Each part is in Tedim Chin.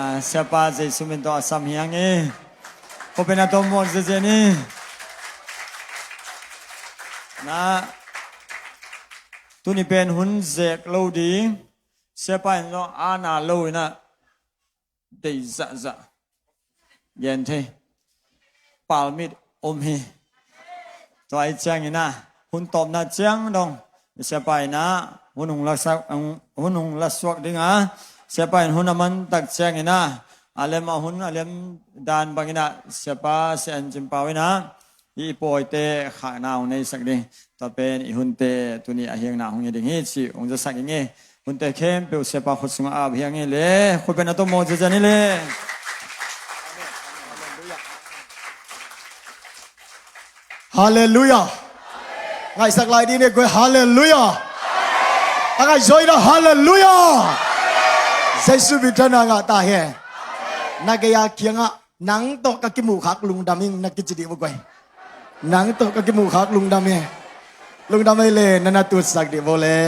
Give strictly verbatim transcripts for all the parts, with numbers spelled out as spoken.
Ah, Siapa Jesu min tawh a sam hi hang e. Khuapi na tawh mawk zezen hi. Na, tuni pen hun zek lo ding. Siapa in zong a na lo in ah deih zahzah gen thei. Palmit om hi. Tua ahih ciangin ah hun tawpna ciang dong Siapa in ah hun hong la suak, hun hong la suak ding a, Siapa in hun a man tak ciangin ah a lem a hun a lem dan bangin ah Siapa Sia En Cin Pau in ah i pawite khahna hong neisak ding. Tua pen i hunte tuni a hiangna hong hi ding hi ci hong zasak ing e. Hunte khempeuh Siapa khut sungah ap hi hang e le. Khuapi na tawh mawk zezen hi le. Halleluiah. Ngaihsak lai ding ne guai, halleluiah. A ngaih zaw in ah halleluiah. Jesu min thang a ngah ta hen. Na gei a kiangah nang tawh ka kimuh khak lungdam ing na kici dih vo guai. Nang tawh ka kimuh khak lungdam hi. Lungdam hi le, na na tutsak dih vo le.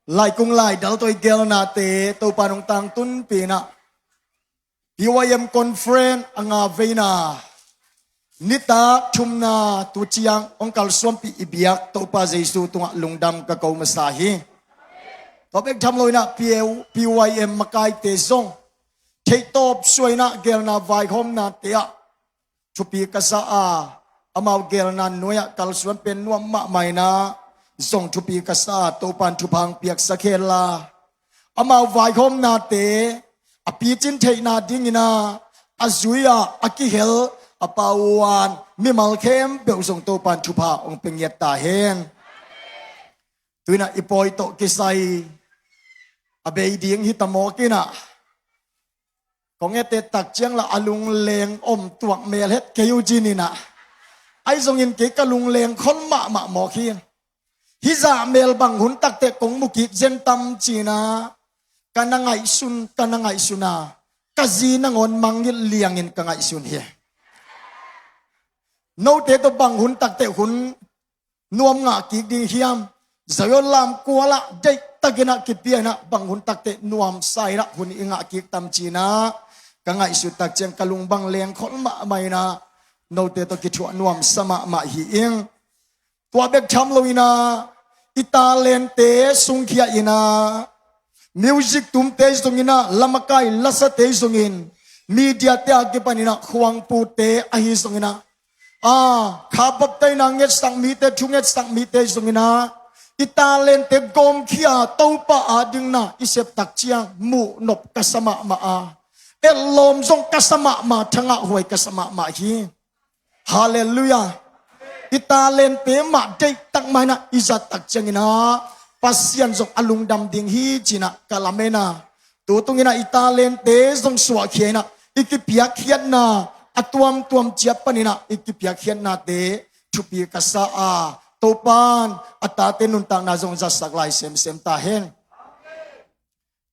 Laikung laidal tawh i gelnate Topa nong tangtunpih in ah P Y M Conference a nga veina nitak thumna tu ciang hong kalsuanpih i biak Topa Jesu tungah lungdam ka ko masa hi. Tua bek tham lo in ah P Y M makaite zong theihtawp suah in ah gelna vaihawmnate ah thupi ka sa a, amau gelna nuai-ah kalsuan pen nuam mahmah in ah zong thupi ka sa a, Topa in thupha hong piaksak hen la. Amau vaihawmnate a picin theihna dingin ah a zui-ah a kihel a pauan mimal khempeuh zong Topa in thupha hong pia ngiat ta hen. Tu in ah i pawi tawh kisai a bei ding hi ta mawk in ah kong et tak ciang la a lungleng om tuak mel het kei uh ci-in ah. Ahi zongin kei ka lungleng khol mahmah mawk hi. Hih zah mel bang hun takteh kong mu kik zen tam ci-in ah ka na ngaihsun, ka na ngaihsun a, ka zi nangawn mangngilh liangin ka ngaihsun hi. Note tawh bang hun takteh hun nuam ngah kik ding hiam? Zion lamkual ah deihtakin ah kipia in ah bang hun takteh nuamsa in ah hun i ngah kik tam ci-in ah ka ngaihsut tak ciang ka lung bang lengkhol mahmah in ah note tawh kithuah nuamsa mahmah hi ing. Tua bek tham lo in ah i talente sungkhia in ah music tumte zongin ah, lamakai lasate zongin, mediate a kipanin ah khuangpute ahi zongin ah, a, kha baptaina ngetsak mite, thu ngetsak mite zongin ah i talente gawmkhia Topa adingin ah i sep tak ciang muh nop ka sa mahmah a, etlawm zong ka sa mahmah, thangahhuai ka sa mahmah hi. Halleluiah. I talente mah deihtak mah in ah i zat tak ciangin ah Pasian zong a lungdam ding hi ci-in ah ka lamen a, tu tungin ah i talente zong suahkhia in ah i kipiakkhiatna a tuamtuam ciat panin ah i kipiakkhiatnate thupi ka sa a, Topa'n a tate nuntakna zong zatsak lai semsem ta hen.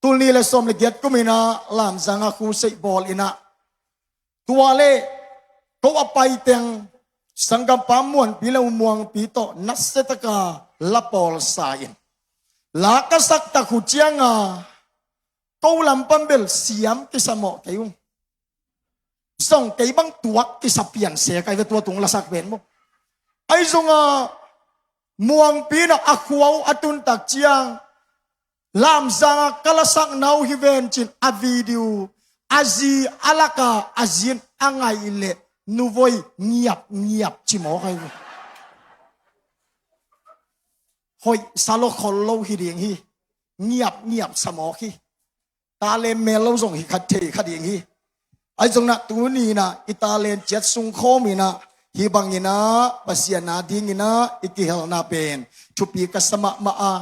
Tul nih le sawm le giat kumin ah Lamzang ah khusei bawl in ah, tua le ko a pai teng sanggampa Muanpi le U Muangpi tawh nasiataka la pawlsa in la ka sak tak uh ciang a, ko lam pan bel siam kisa mawh kei ung. Zong kei bang tuak kisa pian se kai ve tua tung lasak ven maw. Ahi zong a, Muangpi in ah a khua uh a tun tak ciang, Lamzang ah ka lasakna uh hi ven ci-in a video a zi a lak a, a zi in a ngaih leh nuvoi ngiapngiap ci mawk ahi ve. Hoih sa lo khol lo hi ding hi. Ngiapngiap sa mawk hi. Talent mel lo zong hi kha thei kha ding hi. Ahi zongin ah tuni in ah i talent ciat sungkhawm in ah hih bangin ah Pasian adingin ah i kihelna pen thupi ka sa mahmah a,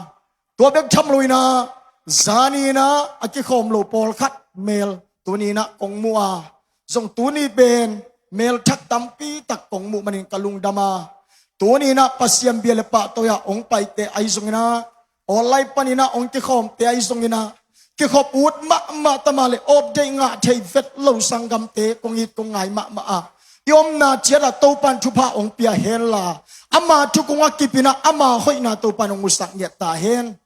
tua bek tham lo in ah zani in ah a kikhawm lo pawlkhat mel tuni in ah kong mu a, zong tuni pen mel thak tampi tak kong muh manin ka lungdam a, tuni in ah Pasian bia le pahtawi ah hong paite ahi zongin ah, online panin ah hong kikhawmte ahi zongin ah, kikhop ut mahmah ta mah le update ngah thei vet lo sanggamte kong it kong ngai mahmah a, i omna ciatah Topan thupha hong pia henla, ama thukungah kipinah ama hoihna Topan hong musak ngiat ta hen.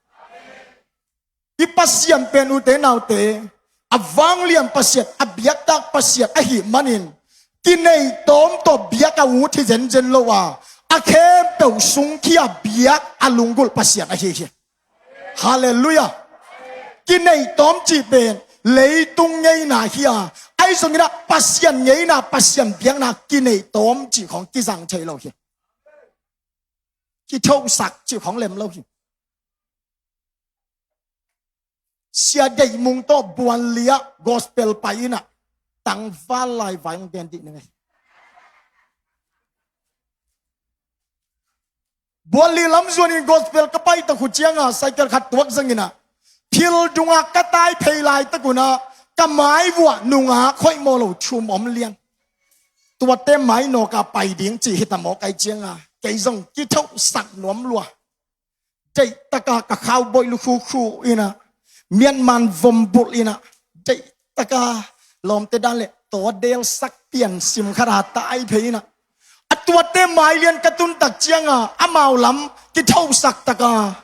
I Pasian pen, ute naute, a vanglian Pasian, a biaktak Pasian ahih manin, kinei tawm tawh biak a ut hi zenzen lo a, a khempeuh sungkhia biak a lunggulh Pasian ahi hi. Halleluiah. Kinei tawm cih pen leitung ngeina hi a, ahi zongin ah Pasian ngeina, Pasian biakna kinei tawm cih khawng kizang thei lo hi. Kithosak cih khawng lem lo hi. Sia Deih Mung tawh Buanli ah gospel pai inah, tangval lai vai hong gen dih ning ei. Buanli lam zuanin gospel ka pai tak uh cianga cycle khat tuak zanginah, phil dungah ka tai phei laitak unah ka mai vuah nungak hoih mawh lo thum om lian. Tuate mai nawka pai ding cih hi ta mawk ai cianga, kei zong kithosak nuam lua. Deihtaka ka khau boih lukhukhu inah, miatman vom bulh inah, deihtaka lawmte dan le tawdelsak piansim khata tai phei inah, a tuate mailian ka tuntak cianga amau lam kithosak taka.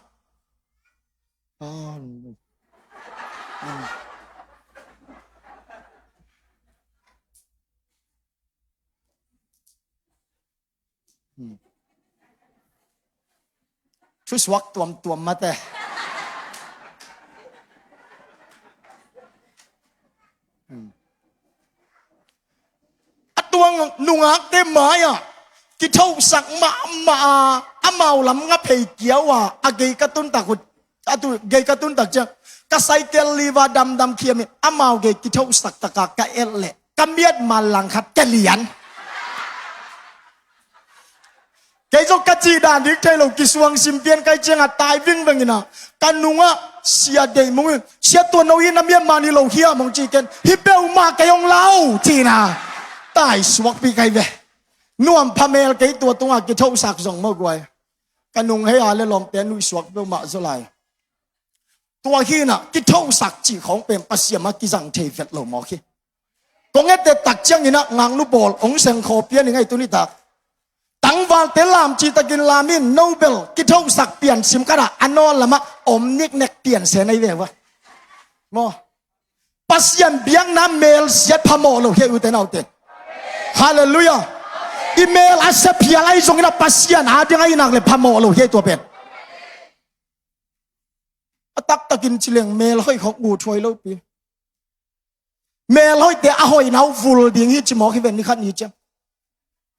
Thusuak tuamtuam mate. A tuang nungakte mai-ah kithosak mahmah a, amau lam nga phei kiau a, a gei ka tuntak uh, a tu gei ka tuntak ciang ka cycle liva damdam khiamin amau gei kithosak taka ka et leh ka miatman langkhat ka lian. Kei zong ka cih dan dik thei lo, kisuang sim pian kai ciangah tai vingveng inah, ka nungah Sia Deih Mung in, "Sia, tua no in na miatman hi lo hiam?" hong ci ken, "Hi peuhmah kei hong lau," ci inah tai suakpi kai ve. Nuam pha mel kei, tua tungah kithosak zong maw guai. Ka nung hei a le lawmte nuih suak peuhmah zaw lai. Tua hi inah kithosak cih khawng pen Pasian mah kizang thei vet lo mawk hi. Kong ette tak cianginah ngaknu pawl hong sengkhaw pian i ngai tuni tak. Tangvalte lam citakin lamin nobel kithosak piansim khatah a nawl lamah om niknek pianse nei ve uh a. Maw? Pasian biakna melsiat phamawh lo hi ei, ute naute. Halleluiah. I mel a sia phial ahi zonginah Pasian a ding ahi nak le phamawh lo hi ei, tua pen. A taktakin ci leng mel hoih khawng ut huai lopi. Mel hoihte a hoihna uh vul ding hi ci mawk hi ven, ni khat ni ciang.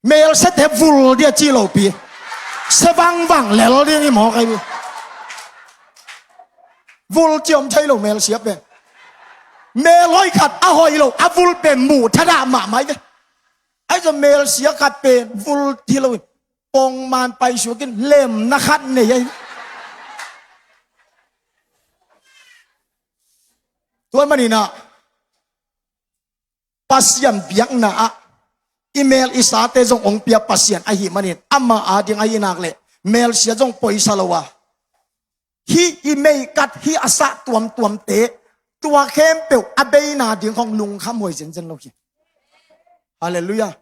Mel siate vul dia ci lopi. Sia vangvang lel ding hi mawk ahi. Vul ci om thei lo mel sia pen. Mel hoih khat a hoih lo a vul pen muh thadah mahmah hi ve. Ahi zong mel sia khat pen vul hi lo in pongman paisuakin lemna khat nei ahi. Tua maninah Pasian biakna ah i mel i sate zong hong pia Pasian ahi manin ama a ding ahi nak le melsia zong poisa lo a, hih i meikat, hih a sah tuamtuamte, tua khempeuh a beina ding khawng lungkham huai zenzen lo hi. Halleluiah.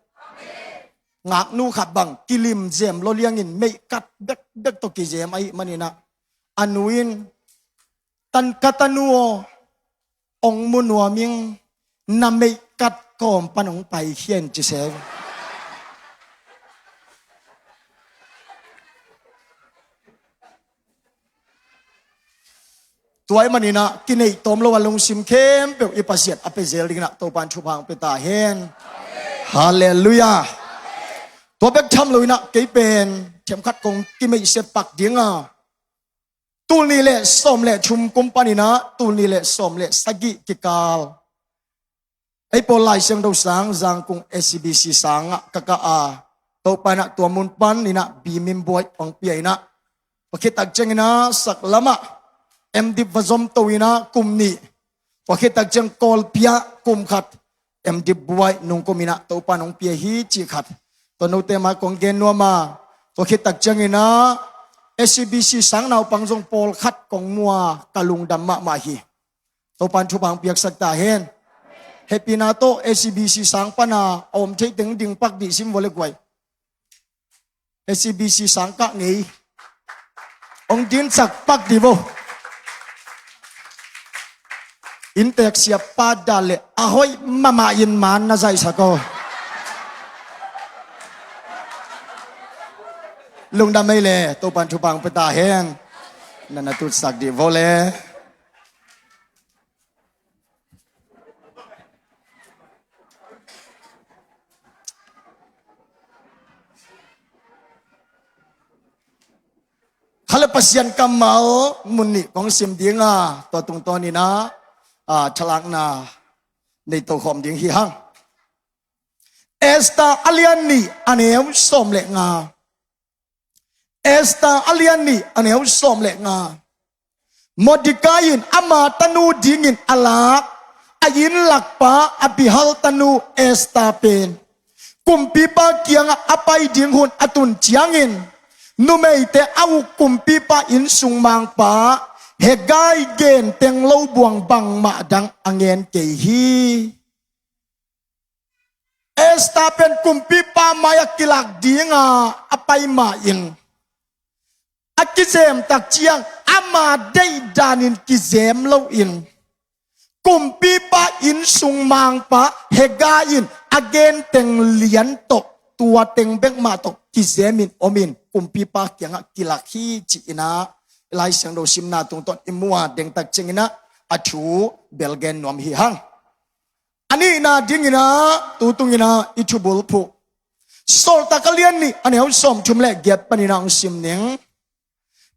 Ngaknu khat bang kilim zem lo liangin meikat bekbek tawh kizem ahi maninah a nu in, "Tan ka tanu aw, hong mu nuam ing, na meikat kawm pan hong paikhia in," ci se. Tua ahih maninah kinei tawm lo a lungsim khempeuh i Pasian a pia zel dinginah Topan thupha hong pia ta hen. Halleluiah. Tua bek tham loinah kei pen themkhat kong kimeihsia pak dinga, tul nih le sawm le thum kum paninah tul nih le sawm le sagih kikal ei pawl Lai Siangtho sang Zangkung S B C sangah ka kah a, Topa inah tua mun paninah bimin buai hong pia inah, tua khit tak cianginah sak lamah M.Div va zom to inah kum nih, tua khit tak ciang Kawlpi ah kum khat, M.Div buai nungkum inah Topa in hong pia hi cih khat. Tua note mai kong gen nuam a, tua khit tak cianginah S B C sang naupang zong pawlkhat kong mu a, ka lungdam mahmah hi. Topan thupha hong piaksak ta hen. Hehpihna tawh S C B C sang pana a om thei teng ding pak dih sim vua le guai. S C B C sang kah ngei. Hong dingsak pak dih vo. Inntek siapa dan le a hoih mahmah in man na zaihsak aw. Lungdam ei le, Topan thupha hong pia ta hen. Na na tutsak dih vo le. Kha le Pasian kammal mun nih kong sim ding a, tua tungtawn in a, a, thalakna nei to khawm ding hi hang. Esther a lian nih a neu sawm le nga. Esther a lian nih a neu sawm le nga. Mordecai in ama tanu dingin a lak a inn lakpa Abihail tanu Esther pen kumpipa kiangah a pai ding hun a tun ciangin, numeite a uk kumpipa inn sung mangpa Hegai gen teng lo buang bangmah dang a ngen kei hi. Esther pen kumpipa mai-ah kilak dinga a pai ma-in, a kizem tak ciang ama deih danin kizem loin, kumpipa inn sung mangpa Hegai in a gen teng lian tawh, tua teng bek mah tawh kizemin omin, kumpipa kiangah kilak hi ci-in a, Lai Siangtho simna tungtawn i mu a, dengtak ciangin a, a thu belgen nuam hi hang. A nihna dingin a, tu tungin a i thubulphuh Sawltak a lian nih a neu sawmthum le giat panin a hong sim ning.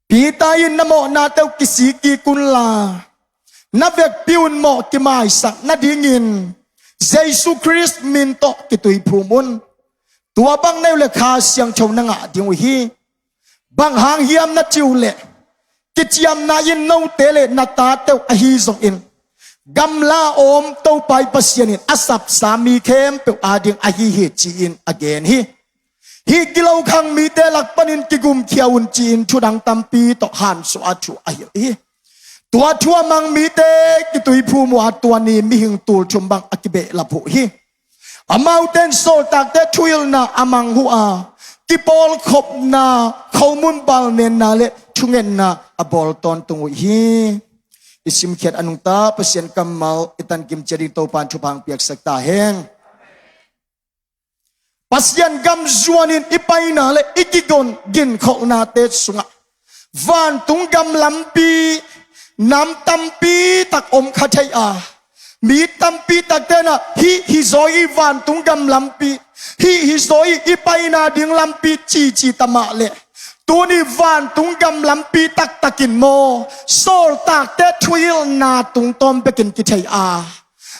Peter in na mawhnate uh kisik kik unla, na vekpi un mawh kimaisak nadingin Jesu Khrist min tawh kituiphum un. Tua bang na hih uh leh Kha Siangtho na ngah ding uh hi. Bang hang hiam na cih uh leh, kiciamna in note le na tate uh ahi zongin, gamla a om Topa i Pasian in a sapsa mi khempeuh ading ahi hi ci-in a gen hi. Hih gilo khang mite lak panin kigumkhia un ci-in thudang tampi tawh hansuah a thu a hilh hi. Tua thu a mang mite kituiphum uh a, tua ni mihing tul thum bang a kibehlap uh hi. Amaute in sawltakte thuhilhna a mang uh a, kipawlkhopna, khomun balnenna le thungetna a bawl tawntung uh hi. I simkhiat a nungta Pasian kammal i tankim ciat ding Topa in thupha hong piaksak ta hen. Pasian gam zuanin i paina le i kigon ginkholhnate sungah vantung gam lampi nam tampi tak om kha thei a, mi tampi takte in a, hih hi zaw hi vantung gam lampi, hih hi zaw hi i paina ding lampi cici ta mah leh, tuni vantung gam lampi taktakin maw, sawltakte thuhilhna tungtawn bekin kithei a,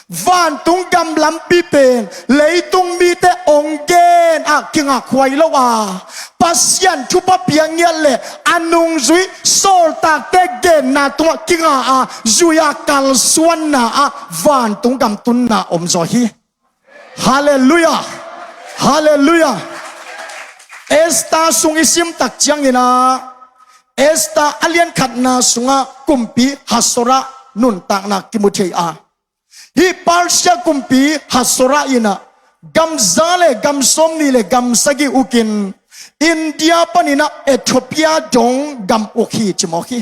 vantung gam lampi pen leitung mite hong gen a kingakhuai lo a, Pasian thupha piak ngiat le a nungzui sawltakte genna tungah kinga a, zui a kalsuanna ah vantung gam tunna om zaw hi. Halleluiah. Halleluiah. Esther sung i sim tak ciangin a, Esther a lian khatna sungah kumpi Ahasuerus nuntakna kimu thei a, hih Persia kumpi Ahasuerus in a, gam za le gam sawmnih le gam sagih ukin India panin a Ethiopia dong gam uk hi ci mawk hi.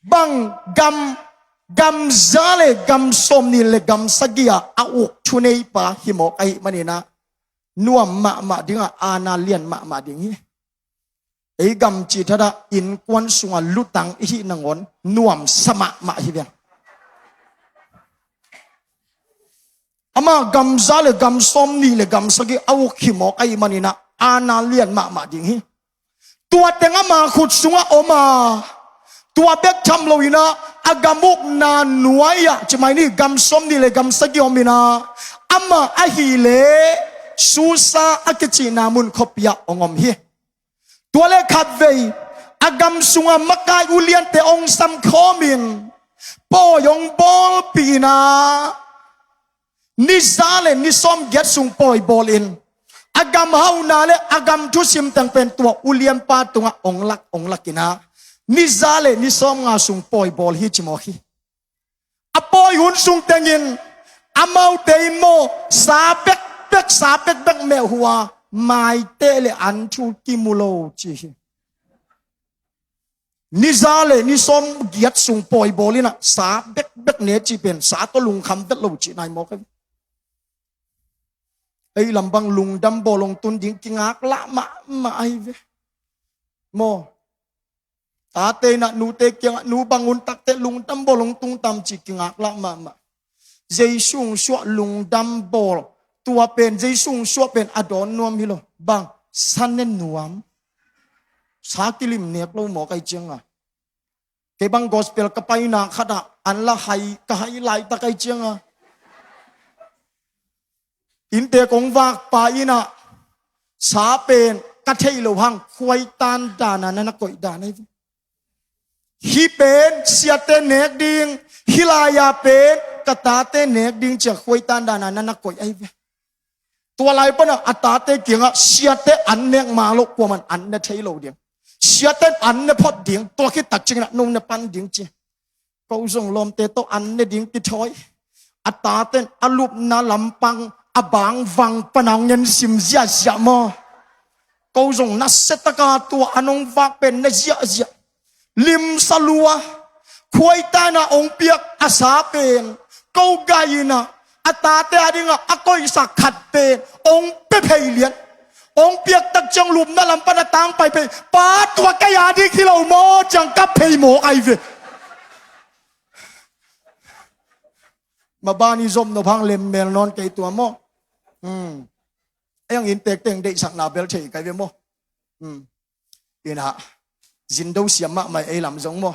Bang gam, gam za le gam sawmnih le gam sagih a a uk thuneipa hi mawk ahih manin a, nuam mahmah ding a, aana lian mahmah ding hi. Ei gam cih thadah innkuan sungah lutang i hih nangawn nuamsa mahmah hi veng. Amah gam za le gam sawmnih le gam sagih a uk hi mawk ahih manin a, aana lian mahmah ding hi. Tua teng ama khut sungah om a, tua bek tham loin a, a gam ukna nuai-ah, ci mai ni, gam sawmnih le gam sagih om in a, amah ahih leh Susa a kicihna mun khuapi ah hong om hi. Tua le khatvei a gam sungah makai uliante hong samkhawmin pawi hong bawlpih in a, ni za le ni sawmgiat sung pawi bawlin, a gam hauna le a gam thusim teng pen tua ulianpa tungah hong lak, hong lak in a, ni za le ni sawmnga sung pawi bawl hi ci mawk hi. A pawi hun sung tengin Amaute in maw, sa bekbek, sa bekbek meh hua, maiteh le an thu kimu lo ci hi. Niza le ni sawm giat sung pawi bawl inah sa bekbek ne ci pen sa tawh lungkham vet lo ci nai maw kai. Ei lam bang lungdam bawl hong tun ding kingaklah mahmah ahi ve. Maw? Tate inah nute kiangah nu bang un takteh lungdam bawl hong tung tam ci kingaklah mahmah. Jesu hong suah lungdam bawl. Tua pen Jesu hong suah pen a dawn nuam hi lo. Bang sa ne nuam. Sa kilim nek lo maw kai cianga. Kei bang gospel ka paina khatah an la hai ka hai laitak ai cianga. Innte kong vakpa inah sa pen ka thei lo hang khuaitan dana na na koih dan ahi ve. Hih pen siate nek ding, hih lai-a pen ka tate nek ding cia khuaitan dana na na koih ahi ve. Tua lai pana a tate kiangah siate an nek ma lo kuaman an ne thei lo ding. Siate an ne phot ding, tua khit tak ciangin ah no ne pan ding ci. Ko zong lawmte tawh an ne ding kithawi. A taten a lupna lampang a bangvang pana hong ngen sim ziahziah maw? Ko zong nasia taka tua an hong vak pen ne ziahziah. Limsa lua, khuaitana hong piak a sa pen ko gai inah a tate a dingah a koihsak khat pen hong pe phei lian. Hong piak tak ciang lupna lam pan a tang pai phei, pa tua kei a ding hi lo maw ciang ka phei maw ai ve. Maban i zom nop hang lemmel nawn kei tua maw? Hmm. Ei ang inntek teng deihsakna bel thei kai ve maw? Hmm. Inah zindo siam mahmah ei lam zong maw?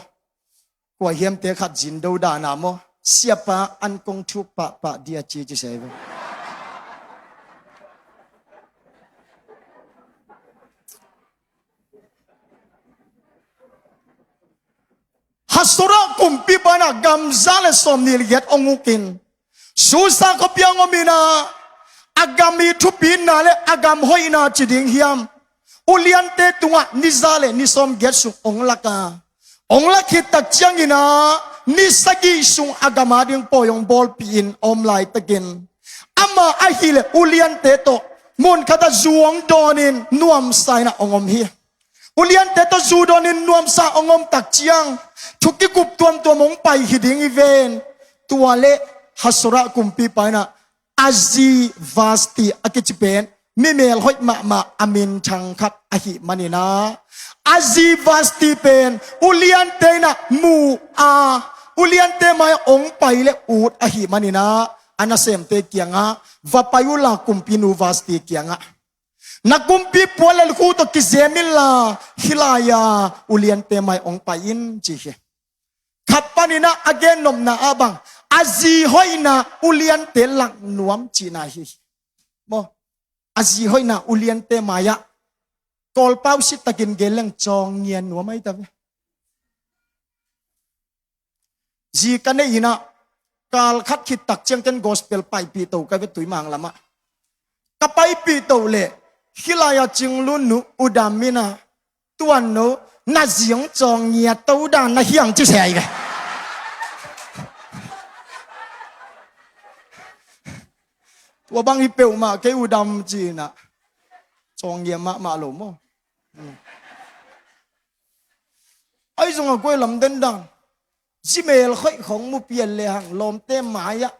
Kua hiamte khat zindo dana maw? Siapa an kong thuk pahpah dia ci ci sei ve. Hasora kumpipa inah gam za le sawmnih le giat hong ukin Susa khuapi ah hong om inah a gam i thupitna le a gam hoihna ci ding hiam? Uliante tungah ni za le ni sawm giat sung hong lak a, hong lak khit tak cianginah ni sagih sung a gam a ding pawi hong bawlpih in a om laitakin ama ahileh uliante tawh mun khatah zu hong dawnin nuamsa inah hong om hi. Uliante tawh zu dawnin nuamsa hong om tak ciang thu kikup tuamtuam hong pai hi ding hi ven. Tua le Hasora kumpipa inah a zi Vasti a kici pen mi melhoih mahmah a minthang khat ahih maninah a zi Vasti pen uliante inah mu a, uliante mai-ah hong pai le ut ahih maninah a nasemte kiangah va pai uhla kumpinu Vasti kiangah na kumpi puan le lukhu tawh kizem inla hih lai-a uliante mai hong pai in ci hi. Khat paninah a gennopna ah bang a zi hoihna uliante lak nuam cihna hi. Maw? A zi hoihna uliante mai-ah Kawlpau sitakin gen leng cawngngia nuam ahi ta ve. Zi ka neih inah kal khat khit tak ciang ken gospel paipih to ka ve Tuimang lamah. Ka paipih to leh hih lai-a Cinglun nu U Dam inah tuan no na zi hong cawngngia to dan na hiang ci se ahi ve. Tua bang hi peuhmah kei U Dam ci inah cawngngia mahmah lo maw? Ahi zongah guai lam dendan zi melhoih khong mu pian le hang lawmte mai-ah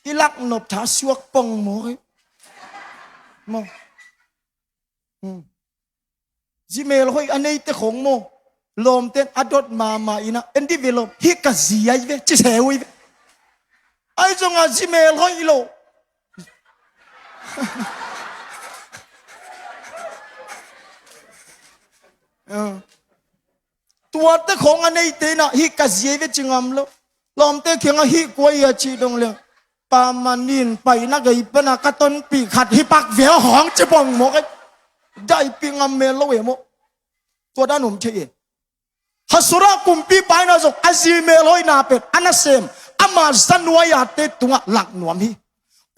i lak nop tha suak pong maw? Maw? Hmm. Zi melhoih a neite khong maw lawmten a dot mahmah inah en dih ve lawm, hih ka zi ahi ve ci se uh hi ve. Ahi zongah zi melhoih lo. Ah. Tuate khong a neite inah hih ka zi ahi ve ci ngam lo. Lawmte kiangah hih kua hi a cih dong leng pamanin paina gei pana ka tonpih khat hi pak ve hong ci pong maw kai. Daihpih ngam mel lo e maw? Tua dan om thei e. Hasora kumpipa inah zong a zi melhoihna pen a nasem ama zanuai-ate tungah lak nuam hi.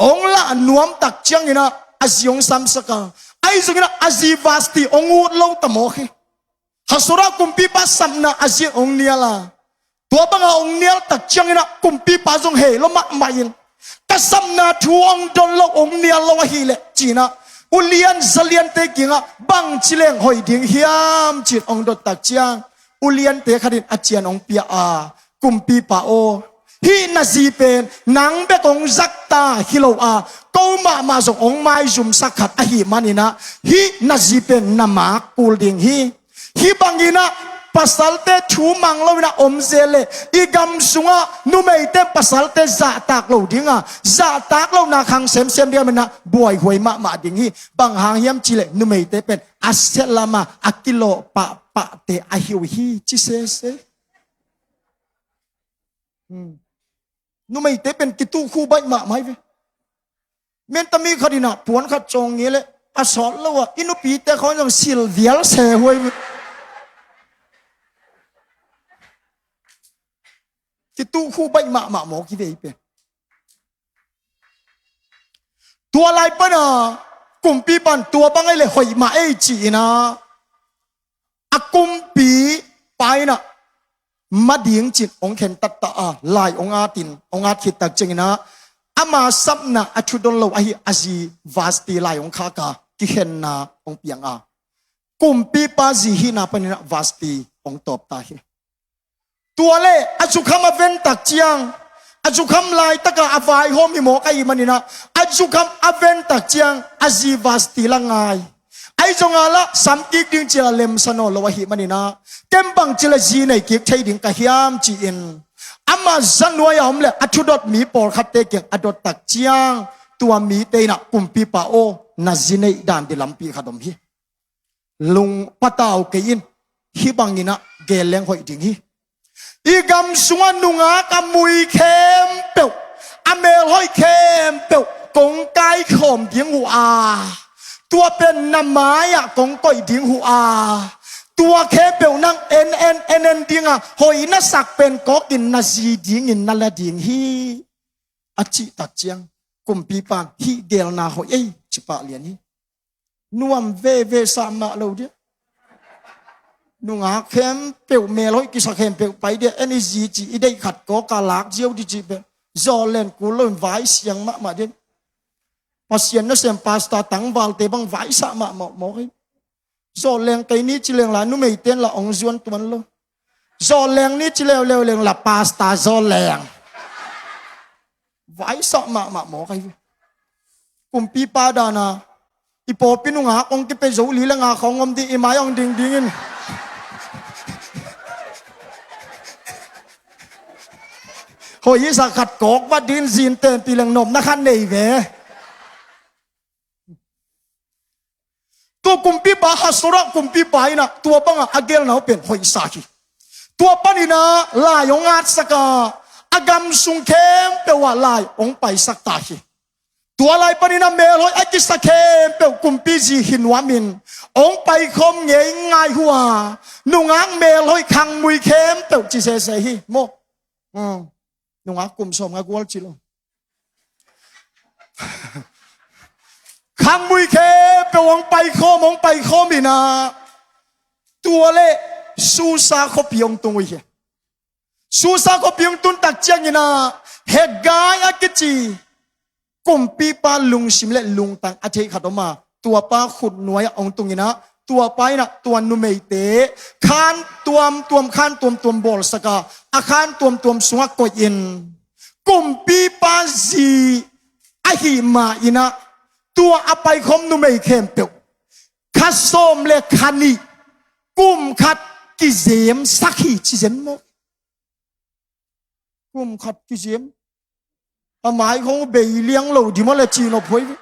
Hong lah nuam tak cianginah a zi hong samsak a, ahi zonginah a zi Vasti hong ut lo ta mawk hi. Hasora kumpipa sapna a zi in hong nial a, tua banga hong nial tak cianginah kumpipa zong hei lo mahmah in Ka sapna thu hong dot lo, hong nial lo ahih leh, ci-in ah ulian zaliante kiangah bangci leng hoih ding hiam, ci-in hong dot tak ciang, uliante khat in a cian hong pia a, Kumpipa aw, hih na zi pen nang bek hong zahtak hi lo a, ko mahmah zong hong maizumsak khat ahih manin ah, hih na zi pen na mak kul ding hi. Hih bangin ah pasalte thu mang loin ah om zel leh, i gam sungah numeite pasalte zahtak lo ding a, zahtak lohna khang semsem ding ahih manin ah buaihuai mahmah ding hi. Bang hang hiam cih leh numeite pen a sia lam a a kilawh pahpahte ahi uh hi, ci sese. Hmm. Numeite pen kituhkhu baih mahmah hi ve. Menta mi khat in ah puan khat cawng ngei leh a sawt lo a, i nupite khawng zong sil vial se huai ve. Kituhkhu baih mahmah mawk hi ve ei pen. Tua lai pan a kumpipa in tua bang ahih leh hoih mah ei ci-in ah, a kumpipa in ah mading cin hong khen tattah a, lai hong atin, hong at khit tak ciangin ah, ama sapna a thudon lo ahi a zi Vasti lai hong khak a, kikhenna hong piang a, kumpipa zi hihna panin ah Vasti hong tawp ta hi. Tua leh a zukham a ven tak ciang, a zukham laitaka a vaihawm hi mawk ahih manin ah, a zukham a ven tak ciang a zi Vasti la ngai. Ahi zongin ah la samkik ding ci-a la lemsa nawn lo ahih manin ah, ken bangci leh zi nei kik thei ding ka hiam, ci-in ama za nuai a om leh a thudot mi pawlkhatte kiang a dot tak ciang, tua mite in ah, Kumpipa aw, na zi neih dan ding lampi khat om hi. Lung patau kei in, hih bangin ah geel leng hoih ding hi. I gam sungah nungak a mui khempeuh, a melhoih khempeuh kong kaikhawm ding uh a, tua pen na mai-ah kong koih ding uh a, tua khempeuh nang en en en en ding a, hoih na sak pen kawkin na zi dingin na la ding hi, a cih tak ciang, kumpipa in hih geelna hoih ei, ci pah lian hi. Nuam veve sa mah lo dia. Nungak khempeuh, melhoih kisa khempeuh pai dia, en i zi ci, i deih khat kawka lak ziau ding cih pen, zawlen kul loin vai siang mahmah dia. Pasian nasem pastor tangvalte bang vaisah mahmah mawk hi. Zawleng kei ni ci leng la, numeite in la hong zuan tuan lo. Zawleng ni ci leuleu leng la, pastor zawleng. Vaisah mahmah mawk ahi ve. Kumpipa dan a, i pawlpi nungak hong kipia zo li le nga khawng om ding, i mai hong ding dingin. Hoih i sak khat kawk vat dingin zin ten ti leng nopna khat nei ve. Tua kumpipa, Ahasuera kumpipa in ah tua bangah a geelna uh pen hoihsa hi. Tua panin ah lai hong atsak a, a gam sung khempeuh ah lai hong paisak ta hi. Tua lai panin ah melhoih a kisa khempeuh kumpi zi hi nuamin hong paikhawm ngeingai uh a, nungak melhoih khangmui khempeuh ci sese hi maw. Hmm. Nungak kum sawmnga gual ci lo. Khangmui khempeuh hong paikhawm, hong paikhawm in ah, tua leh Susa khuapi hong tung uh hi. Susa khuapi hong tun tak ciangin ah, Haggai a kici kumpipa lungsim le lungtang a thei khat om a, tuapa khut nuai-ah hong tung in ah, tuapa in ah tua numeite khan tuamtuam, khan tuamtuam bawlsak a, a khan tuamtuam sungah koih in, kumpipa zi ahih mah in ah, tua a paikhawm numei khempeuh kha sawm le kha nih kum khat kizemsak hi, ci zen maw. Kum khat kizem. A mai khawng bei liang lo di maw le, ci nop huai ve.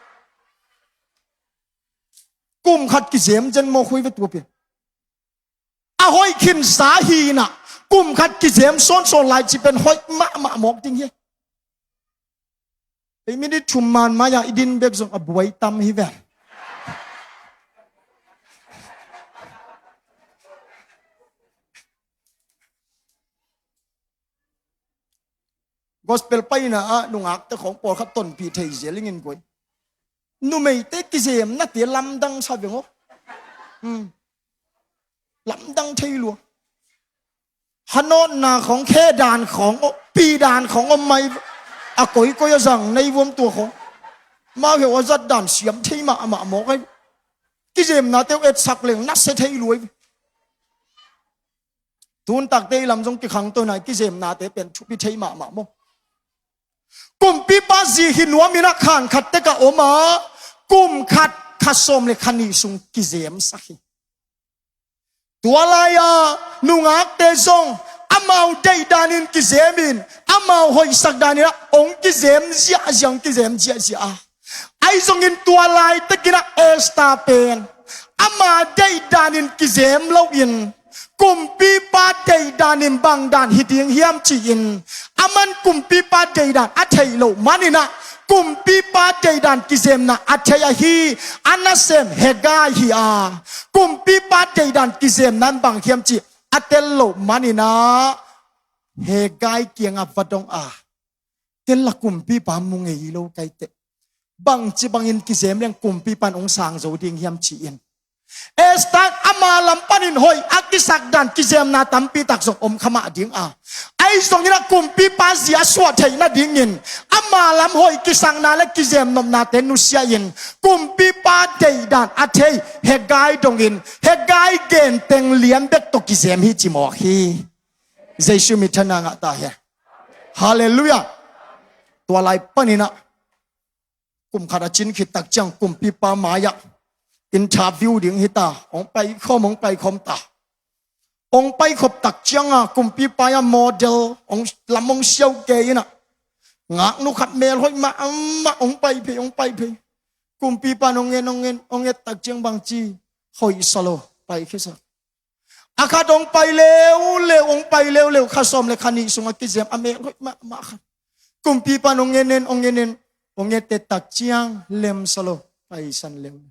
Kum khat kizem zen mawk huai ve tua pen. A hoih khinsa hi in ah, kum khat kizem sawnsawn lai ci pen hoih mahmah mawk ding hi. Ei minute thum man mai-ah i din bek zong a buai tam hi ve. Gospel paina ah nungakte khawng pawlkhat tonpih thei zel ingin guai. Numeite kizemnate lamdang sa veng aw. Hmm. Lamdang thei lua. Hanawtna khawng, khe dan khawng, aw, pi dan khawng om mai. A koikoi a zang na hi vuam tua khawng. Mau heuh a zat dan siam thei mahmah mawk ai. Kizemnate uh etsak leng nasia thei luai. Tuntakte i lam zong kikhangto na, kizemnate pen thupi thei mahmah maw. Kumpipa zi hi nuam in a khan khat tek a om a, kum khat kha sawm le kha nih sung kizemsak hi. Tua lai-a nungakte zong amau deih danin kizemin, amau hoihsak danin a hong kizem ziahziah, hong kizem ziahziah a. Ahi zongin tua laitakin a Esther pen ama deih danin kizem loin, kumpipa deih danin bang dan hi ding hiam ci-in, aman kumpipa deih dan a theih loh manin a, kumpipa deih dan kizemna a thei ahi, a nasem Haggai hi a, kumpipa deih dan kizemna in bang hiam cih a tel loh manin a, Haggai kiangah va dong a, ken la kumpipa mu ngei lo kai teh. Bangci bangin kizem leng kumpipa in hong sang zo ding hiam ci-in. Esther ama lam panin hoih a kisak dan kizemna tampi tak zong om kha mah ding a. Ahi zongin a kumpipa zi a suah theih nadingin ama lam hoih kisakna le kizem nopnate nusia in, kumpipa deih dan a thei Haggai dongin, Haggai genteng lian bek tawh kizem hi ci mawk hi. Jesu min thanna ngah ta hen. Halleluiah. Tua lai panin a kum khat a cin khit tak ciang kumpipa mai-ah interview ding hi ta. Hong paikhawm, hong paikhawm ta. Hong paikhop tak ciang a kumpipa a model hong lam hong siau kei in a, ngaknu khat melhoih mahmah, hong pai phei, hong pai phei. Kumpipa in hong en, hong en, hong et tak ciang bangci, hoih sa lo, paikhia sa. A khat hong pai leuleu, hong pai leuleu, kha sawm le kha nih sungah kizem a melhoih mahmah khat. Kumpipa in hong en en, hong en en, hong et et tak ciang lem sa lo, paisan leuleu.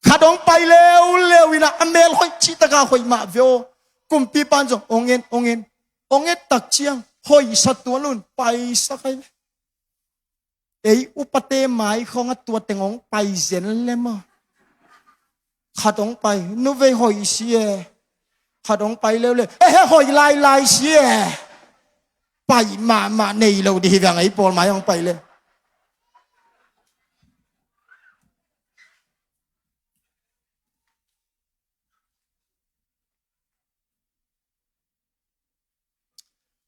Khat hong pai leuleu in a, a melhoih cihtak a hoih mah ve aw. Kumpipa in zong hong en, hong en, hong et tak ciang hoih sa tuan lo in, paisak ai ve. Ei upate mai khawng a tua teng hong pai zen lem a. Khat hong pai, nu vei hoih si e. Khat hong pai leuleu, ehe, hoih lailai si e. Pai mahmah nei lo ding hi veng ei pawl mai hong pai leu.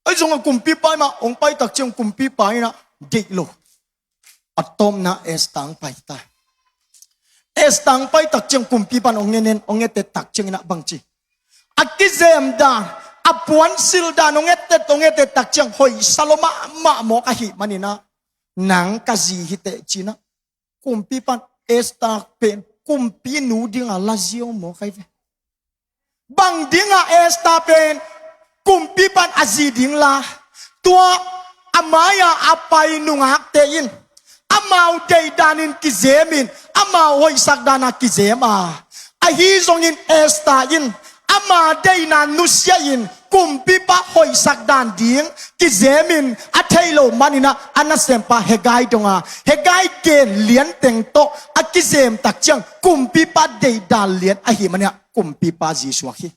Ahi zongin kumpipa in a hong pai tak ciang kumpipa in a deih lo. A tawpna Esther hong pai ta. Esther hong pai tak ciang kumpipa in hong en en, hong et et tak ciangin a bangci, a kizem dan, a puansilh dan hong et et, hong et et tak ciang hoih sa lo mahmah mawk ahih manin a, nang ka zi hi teh ci-in a, kumpipa in Esther pen kumpinu ding a la ziau mawk ai ve. Bang ding a Esther pen kumpipa in a zi ding la? Tua a mai-a a pai nungakte in amau deih danin kizemin, amau hoihsak dan a kizem a. Ahi zongin Esther in ama deihna nusia in, kumpipa hoihsak dan ding kizemin a theih loh manin a, a nasempa Haggai dong a, Haggai gen lian teng tawh a kizem tak ciang kumpipa deih dan lian ahih manin a, kumpipa zi suak hi.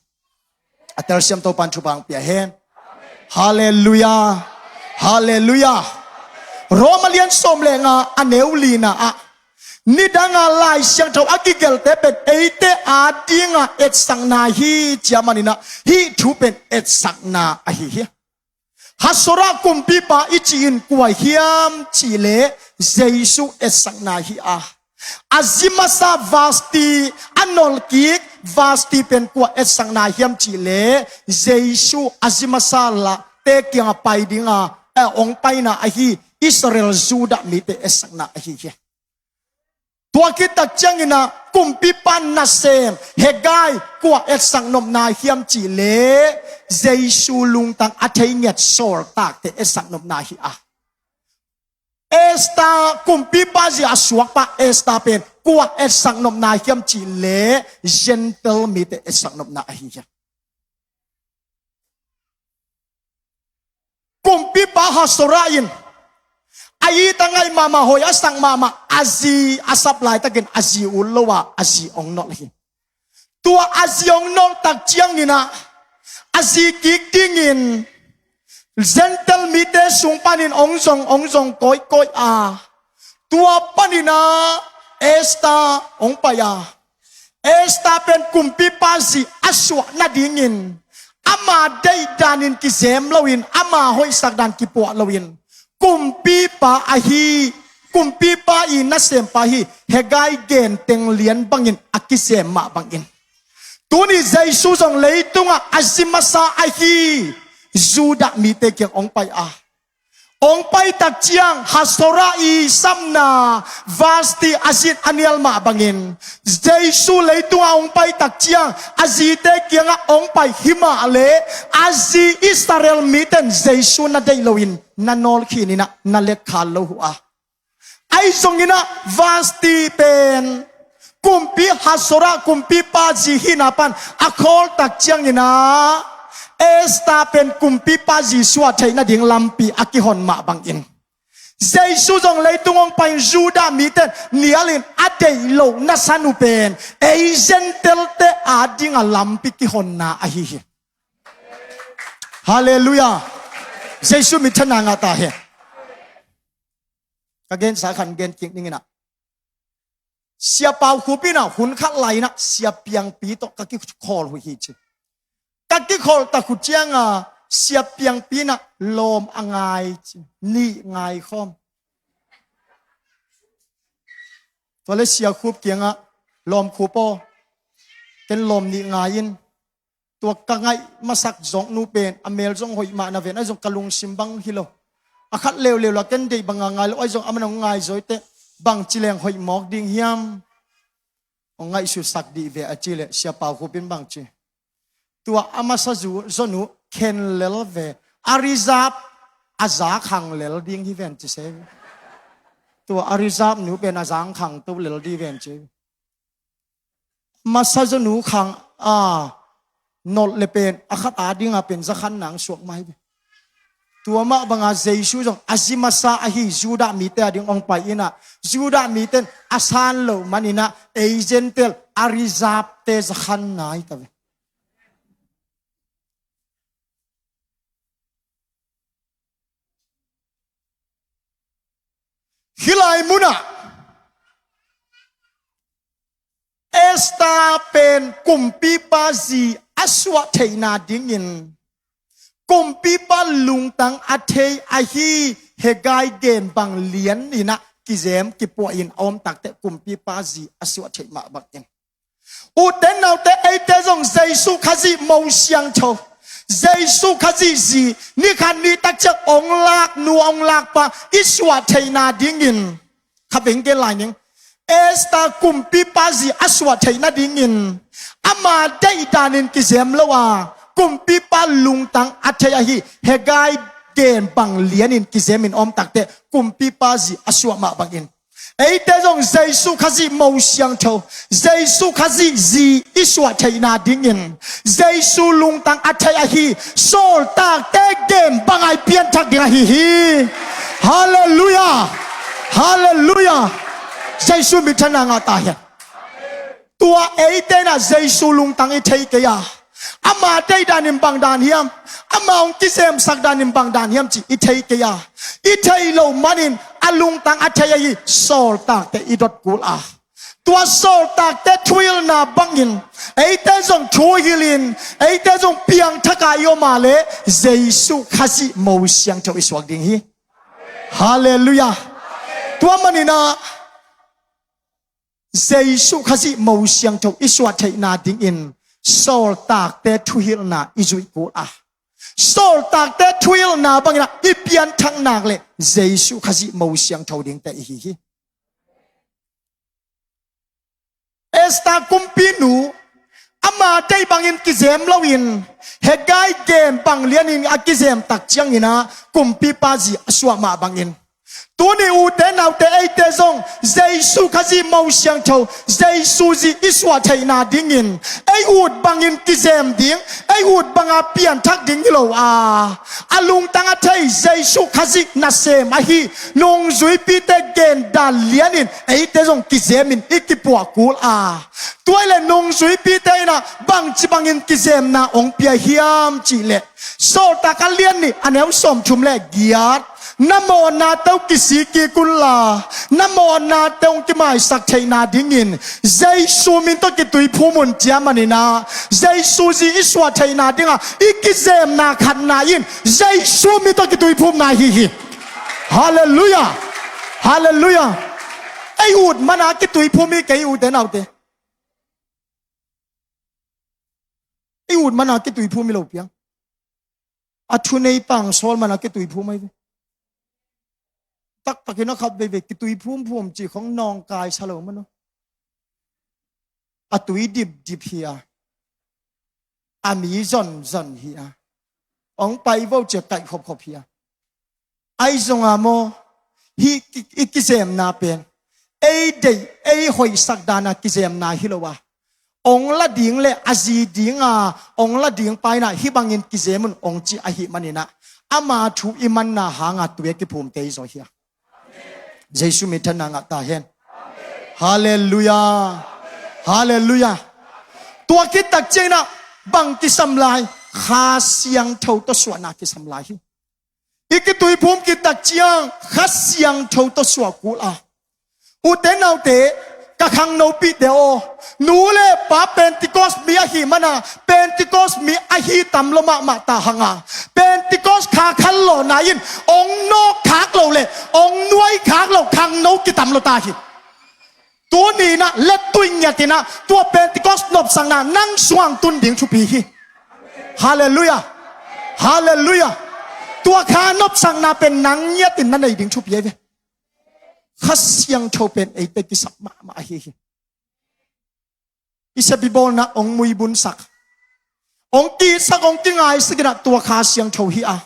A telsiam Topa'n thupha hong pia hen. Halleluiah. Halleluiah. Roma lian sawm le nga, a neu lina ah, nidang a Lai Siangtho a kigelte pen eite ading a etsakna hi, ci a manin a, hih thu pen etsakna ahi hi. Hasorah kumpipa i cih in kua hiam cih leh Jesu etsakna hi a. A zi masa Vasti, a nolhkik Vasti pen kua etsakna hiam cih leh Jesu a zi masa late kiangah pai ding a, eh, hong paina ahi Israel Judah mite etsakna ahi hi. Tua khit tak ciangin a kumpipa nasem Haggai kua etsak nopna hiam cih leh Jesu lungtang a thei ngiat sawltakte etsak nopna hi a. Esther, kumpipa zi a suakpa Esther pen kua etsak nopna hiam cih leh Gentile mite etsak nopna ahi hi a. Kumpipa Hasorah in a it a ngaih mahmah, hoih a sak mahmah, a zi a sap laitakin a zi ut lo a, a zi hong nolh hi. Tua a zi hong nolh tak ciangin a, a zi kik dingin Gentile mite sung panin ong zong, ong zong kawikawi a, tua panin ah Esther ong pai a, Esther pen kumpipa zi a suah nadingin ama deih danin kizem loin, ama hoihsak dan kipuah loin, kumpipa ahi, kumpipa i nasempa hi Haggai genteng lian bangin a kizem mah bangin, tuni Jesu zong leitungah a zi masa ahi Judah mite kiang ong pai a, ong pai tak ciang Hasorah i sapna Vashti a zin a nial mah bangin, Jesu leitungah ong pai tak ciang a zite kiangah ong pai himah leh, a zi Israel miten Jesu na deih loin na nawlkhin inah na lekkhal lo uh a, ahi zongin ah Vashti pen kumpi Hasorah kumpipa zi hihna pan a khawl tak ciangin ah Esther pen kumpipa zi suah theih nading lampi a kihon mah bangin, Jesu zong leitung ong pai-in Judah miten nialin a deih loh na san uh pen ei Gentile-te adinga lampi kihonna ahi hi. Halleluiah. Jesu minthanna ngah ta hen. Ka gensa khat gen kik ning inah, Sia Pau Khup inah hun khat lai inah Sia Piangpi tawh ka kikhawl uh hi ci. Ka kikhawl tak uh cianga Sia Piangpi inah lawm a ngai ci, nih ngai khawm. Tua leh Sia Khup kiangah, "Lawm Khup aw, ken lawm nih ngai in. Tua ka ngaih masak zawknu pen a mel zong hoih mah na ven, ahi zong ka lungsim bang hi lo. A khat leuleu la ken deih banga ngai lo, ahi zong aman hong ngai zaw hi teh, bangci leng hoih mawk ding hiam? Hong ngaihsutsak dih ve," a cih leh Sia Pau Khup in bangci, "Tua a masa zu-, zawnu khen lel ve. A reserve a za khang lel ding hi ven," ci se. "Tua a reserve nu pen a za khang to lel ding ven," ci. Masa zawnu khang a nolh le pen a khat adinga pen za khan nang suak mai ve. Tua mah banga Jesu zong a zi masa ahi Judah mite ading ong pai inah, Judah miten a san loh man inah ei Gentile a reserve-te za khan nai ta ve. Hih lai munah Esther pen kumpipa zi a suah theihna dingin, kumpipa lungtang a thei ahi Haggai gen bang lian inah kizem kipuahin a om takteh kumpipa zi a suah theih mah bangin, ute naute, eite zong Jesu Khazih mo siangtho, Jesu Khazih zi ni khat ni tak ciang ong lak nu, ong lak pa i suah theihna dingin, kha beng gen lai ning, Esther kumpipa zi a suah theihna dingin ama deih danin kizem lo a, kumpipa lungtang a thei ahi Haggai gen bang lianin kizemin om takteh kumpipa zi a suah mah bangin, eite zong Jesu Khazih mo siangtho, Jesu Khazih zi i suah theihna dingin, Jesu lungtang a thei ahi sawltakte gen banga i pianthak ding ahi hi. Halleluiah. Halleluiah. Jesu minthanna ngah ta hen. Tua eite inah Jesu lungtang i thei kei a, ama deih danin bang dan hiam, ama hong kizemsak danin bang dan hiam cih i thei kei a, i theih loh manin a lungtang a thei ahi sawltakte i dot kul a, tua sawltakte thuhilhna bangin eite zong thuhilhin, eite zong piangthak a i om a leh Jesu Khazih mo siangtho i suak ding hi. Halleluiah. Tua manin ah Jesu Khazih mo siangtho i suah theihna dingin sawltakte thuhilhna i zuih kul a, sawltakte thuhilhna bangin ah i pianthak nak leh Jesu Khazih mo siangtho dingte i hi hi. Esther kumpinu ama deih bangin kizem loin Haggai gen bang lianin a kizem tak ciangin ah kumpipa zi a suah mah bangin, Tuni ute naute eite zong Jesu Khazih mo siangtho, Jesu zih i suah theihna dingin ei ut bangin kizem ding, ei ut banga pianthak ding hi lo a, a lungtang a thei Jesu Khazih nasem ahi nungzuipite gendan lianin eite zong kizemin i kipuah kul a, tua hi leh nungzuipite in ah bangci bangin kizemna hong pia hiam cih leh Sawltak a lian nih a neu sawmthum le giat, na mawhnate uh kisik kik unla, na mawhnate hong kimaisak theihna dingin Jesu min tawh kituiphum un ci a manin ah, Jesu zih i suah theihna dingah i kizemna khatna in Jesu min tawh kituiphumna ahi hi. Halleluiah. Halleluiah. Ei ut mana kituiphum hi kei, ute naute. I ut mana kituiphum hi lo piang. A thunei pangsawl mana kituiphum ahi ve. Taktakin a khap veivei kituiphum phum cih khong nawngkai sa lo mano. A tui dipdip hi a, a mi zonzon hi a, hong pai vo cia kaih khopkhop hi a. Ahi zonga maw, hih ki- i kizemna pen ei deih ei hoihsak dana kizemna hi lo a, hong la ding le a zi dinga hong la ding pa in ah hih bangin kizem un hong ci ahih manin ah, ama thu i manna hanga tui a kiphumte i zaw hi a. Jesu min thanna ngah ta hen. Halleluiah. Halleluiah. Tua khit tak ciangin ah bang kisam lai? Kha Siangtho tawh suahna kisam lai hi. I kituiphum khit tak ciang Kha Siangtho tawh suah kul a. Ute naute, ka khangnopihte aw, nu le pa Pentecost mi ahih mana Pentecost mi ahi tam lo mahmah ta hanga, Pentecost kha khanlawhna in hong nawk khak lo le hong nuai khak lo khangno kitam lo ta hi. Tuni in ah lettuih ngiatin ah tua Pentecost nopsakna nang sungah tun ding thupi hi. Halleluiah. Halleluiah. Tua kha nopsakna pen nang ngiatin na nei ding thupi ahi ve. Kha Siangtho pen eite kisap mahmah ahi hi. I seppi bawlna hong muibunsak, hong kiitsak, hong kingaisak in ah tua Kha Siangtho hi a.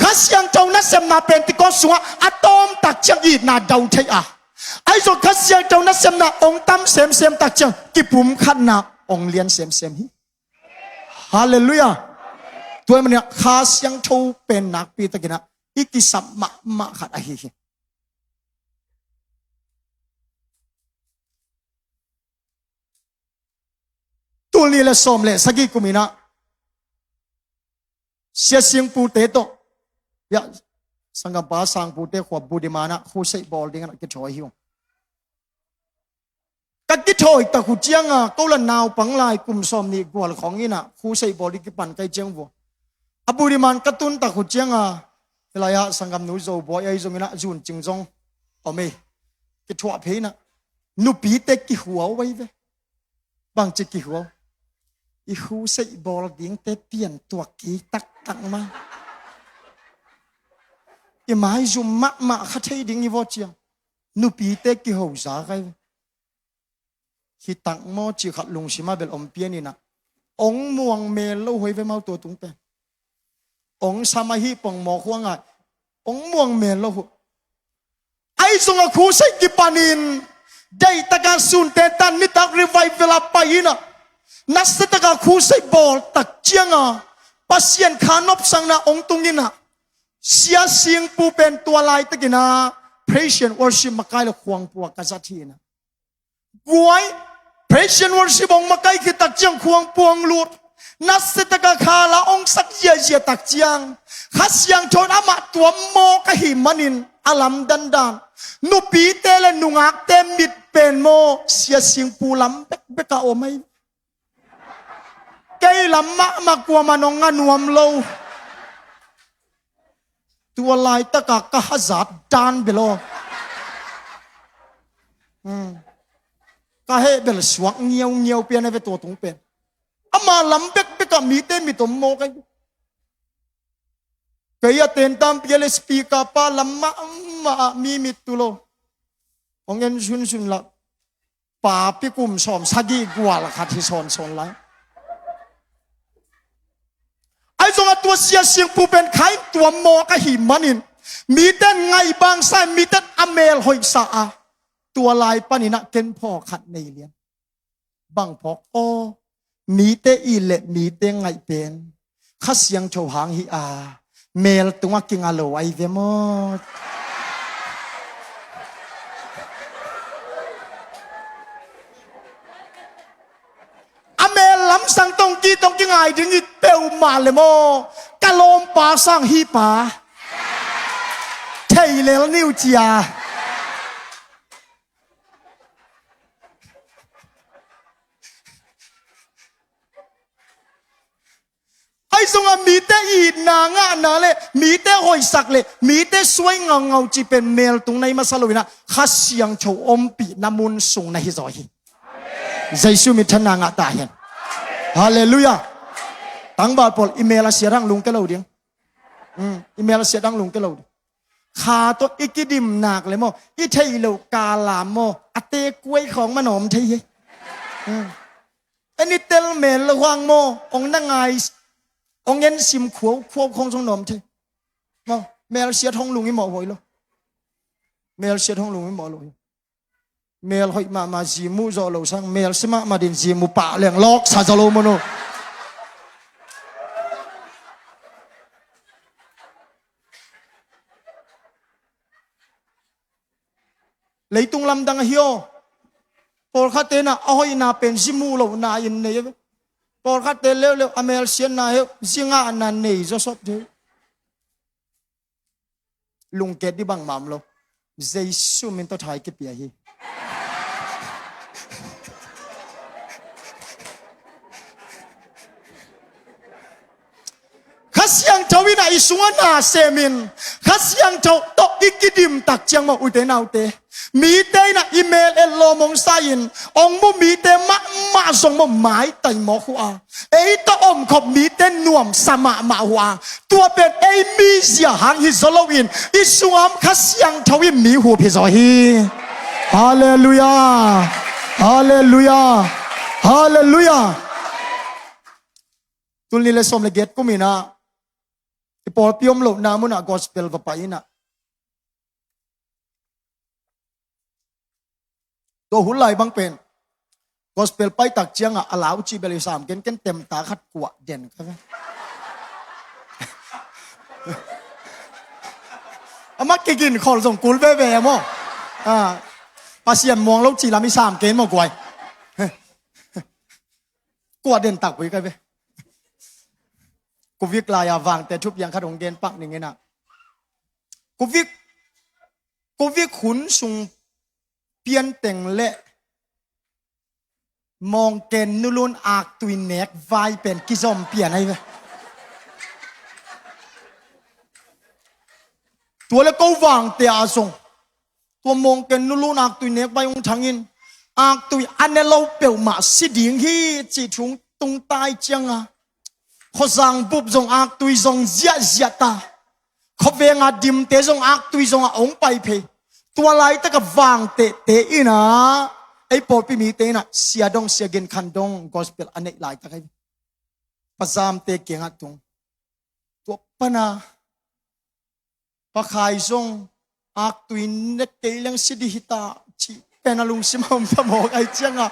Kha Siangtho nasepna Pentecost sungah a tawm tak ciang itna do thei a. Ahi zong Kha Siangtho nasepna hong tam semsem tak ciang kipumkhatna hong lian semsem hi. Halleluiah. Tua ahih manin ah Kha Siangtho pen nakpi takin ah i kisap mahmah khat ahi hi. Tul nih le sawm le sagih kum in ah Sia Singpute tawh, ya, sanggampa Sangpute khua Budiman ah khuseih bawl dingin ah kithawi hi ung. Ka kithawi tak uh cianga ko la naupang lai kum sawm nih gual khawng in ah khuseih bawl ding kipan kai ciang vua, a Budiman ka tun tak uh cianga, hilai ah sanggamnu Zo Bawi ahi zongin ah zuncing zong om ei, kithuah phei in ah nupite kihuau ahi ve. Bangci kihuau? I khuseih bawl dingte piantuak kik taktak ma, i maizum mahmah kha thei ding i vawt ciang nupite kiho zak ahi ve. Hi tak maw cih khat lungsimah bel om pian in ah, ong muang mel lo huai ve mau tua tung pen. Ong sam ahi pong mawk huang ah, ong muang mel lo hu. Ahi zongah khuseih kipanin deihtaka sunte tan nitak revival ah pai in ah, nasiataka khuseih bawl tak cianga Pasian kha nopsakna ong tung in ah, Sia Singpu pen tua laitakin ah praise and worship makai lo khuangpua ka zat hi in ah. Guai, praise and worship ong makai khit tak ciang khuangpua ong lut. Nasiataka kha la ong sak ziahziah tak ciang, Kha Siangtho in amah tuam mawk ahih manin a lamdandan. Nupite le nungakte mit pen maw Sia Singpu lam bekbek a om ahi. Kei lam mahmah kuamah nong a nuam lo. Tua laitaka ka hazat dan bel aw. Hmm. Ka heh bel suak ngiaungiau pian a ve tua tung pen. Ama lam bekbekah mite mit om mawk ahi. Kei a tentampi a le speaker pa lam mahmah ah mi mit tu lo. Hong en sunsun lah. Papi kum sawm sagih gual khat hi sawnsawn lai. Ahi zongah tua Sia Singpu pen kha in tuam mawk ahih manin, Mite ngaih bangsa in mite a mel hoihsa a, tua lai panin ah ken phawk khat nei lian. Bang phawk aw, mite it le mite ngaih pen Kha Siangtho hang hi a, mel tungah kinga lo ahi ve maw. A mel lamsang tawh ki tawh kingai ding hi peuhmah le maw. Ka lawmpa sang hi pa, thei lel ni uh cia. Ahi zongah mite itna ngahna le mite hoihsak le mite suai ngaungau cih pen mel tung na hi masa lo in ah, Kha Siangtho ompihna mun sung na hi zaw hi. Jesu min thanna ngah ta hen. Halleluiah. Tangval pawl, i mel a siat hang lungke lo ding. Mm, i mel a siat hang lungke lo ding. Kha tawh i kidim nak le maw, i theih loh kala maw, a te kuai khawng man om thei hi. Mm. En i tel mel lo hang maw, ong na ngai, ong en sim khuau khuau khawng zong na om thei. Maw, mel siat hong lung i mawh huai lo. Mel siat hong lung i mawh lo hi. Mel hoih mahmah, zi muh zawh lo sang, mel si mahmah din zi muh pah leng lawksa zaw lo maw no. Leitung lamdang ahi aw. Pawlkhatte in ah a hoihna pen zi muh lohna in nei a ve. Pawlkhatte leuleu a mel siatna heu, zi ngahna nei zawsop thei. Lungket dih bangmah om lo. Jesu min tawh tha i kipia hi. Kha Siangtho in ah i sungah na semin, Kha Siangtho tawh i kidim tak ciang maw, ute naute, mite in ah i mel et lawm ong sa in, ong mu mite mahmah zong maw, maitai mawk uh a, ei tawh omkhop mite nuamsa mahmah uh a, tua pen ei mizia hang hi zaw loin i sungah Kha Siangtho in mi hup hi zaw hi. Halleluiah. Halleluiah. Halleluiah. Tul nih le sawm le giat kum in ah i pawlpi om lohna munah gospel va pai in ah, tua hun lai bang pen gospel pai tak ciangah a lau cih bel i sam ken, ken temta khat kuah den ka ve. Amah kigin khol zong kul veve maw. Ah, Pasian muang lo cih lam i sam ken maw guai. Kuah den tak ui ka ve. Covid lai-a vangte thupiang khat hong gen pak ning in ah, Covid, Covid hun sung pianteng le mawngken nulun aktui nek vai pen kizom pian ahi ve. Tua le ko vangte ah zong tua mawngken nulun aktui nek vai hong thangin, aktui a ne lo peuhmah si ding hi cih thu tung tai cianga, khuazang bup zong aktui zong ziahziah ta, khuavenga dimte zong aktui zongah hong pai phei. Tua laitaka vangtehte in ah, ei pawlpi mite in ah Sia Dong, Sia Gin Khan Dong gospel a neih laitak ahi. Pazamte kiangah tung. Tua pana Pa Khai zong aktui ne kei leng si dih hi ta cih pen a lungsim a om ta mawk ahi cianga,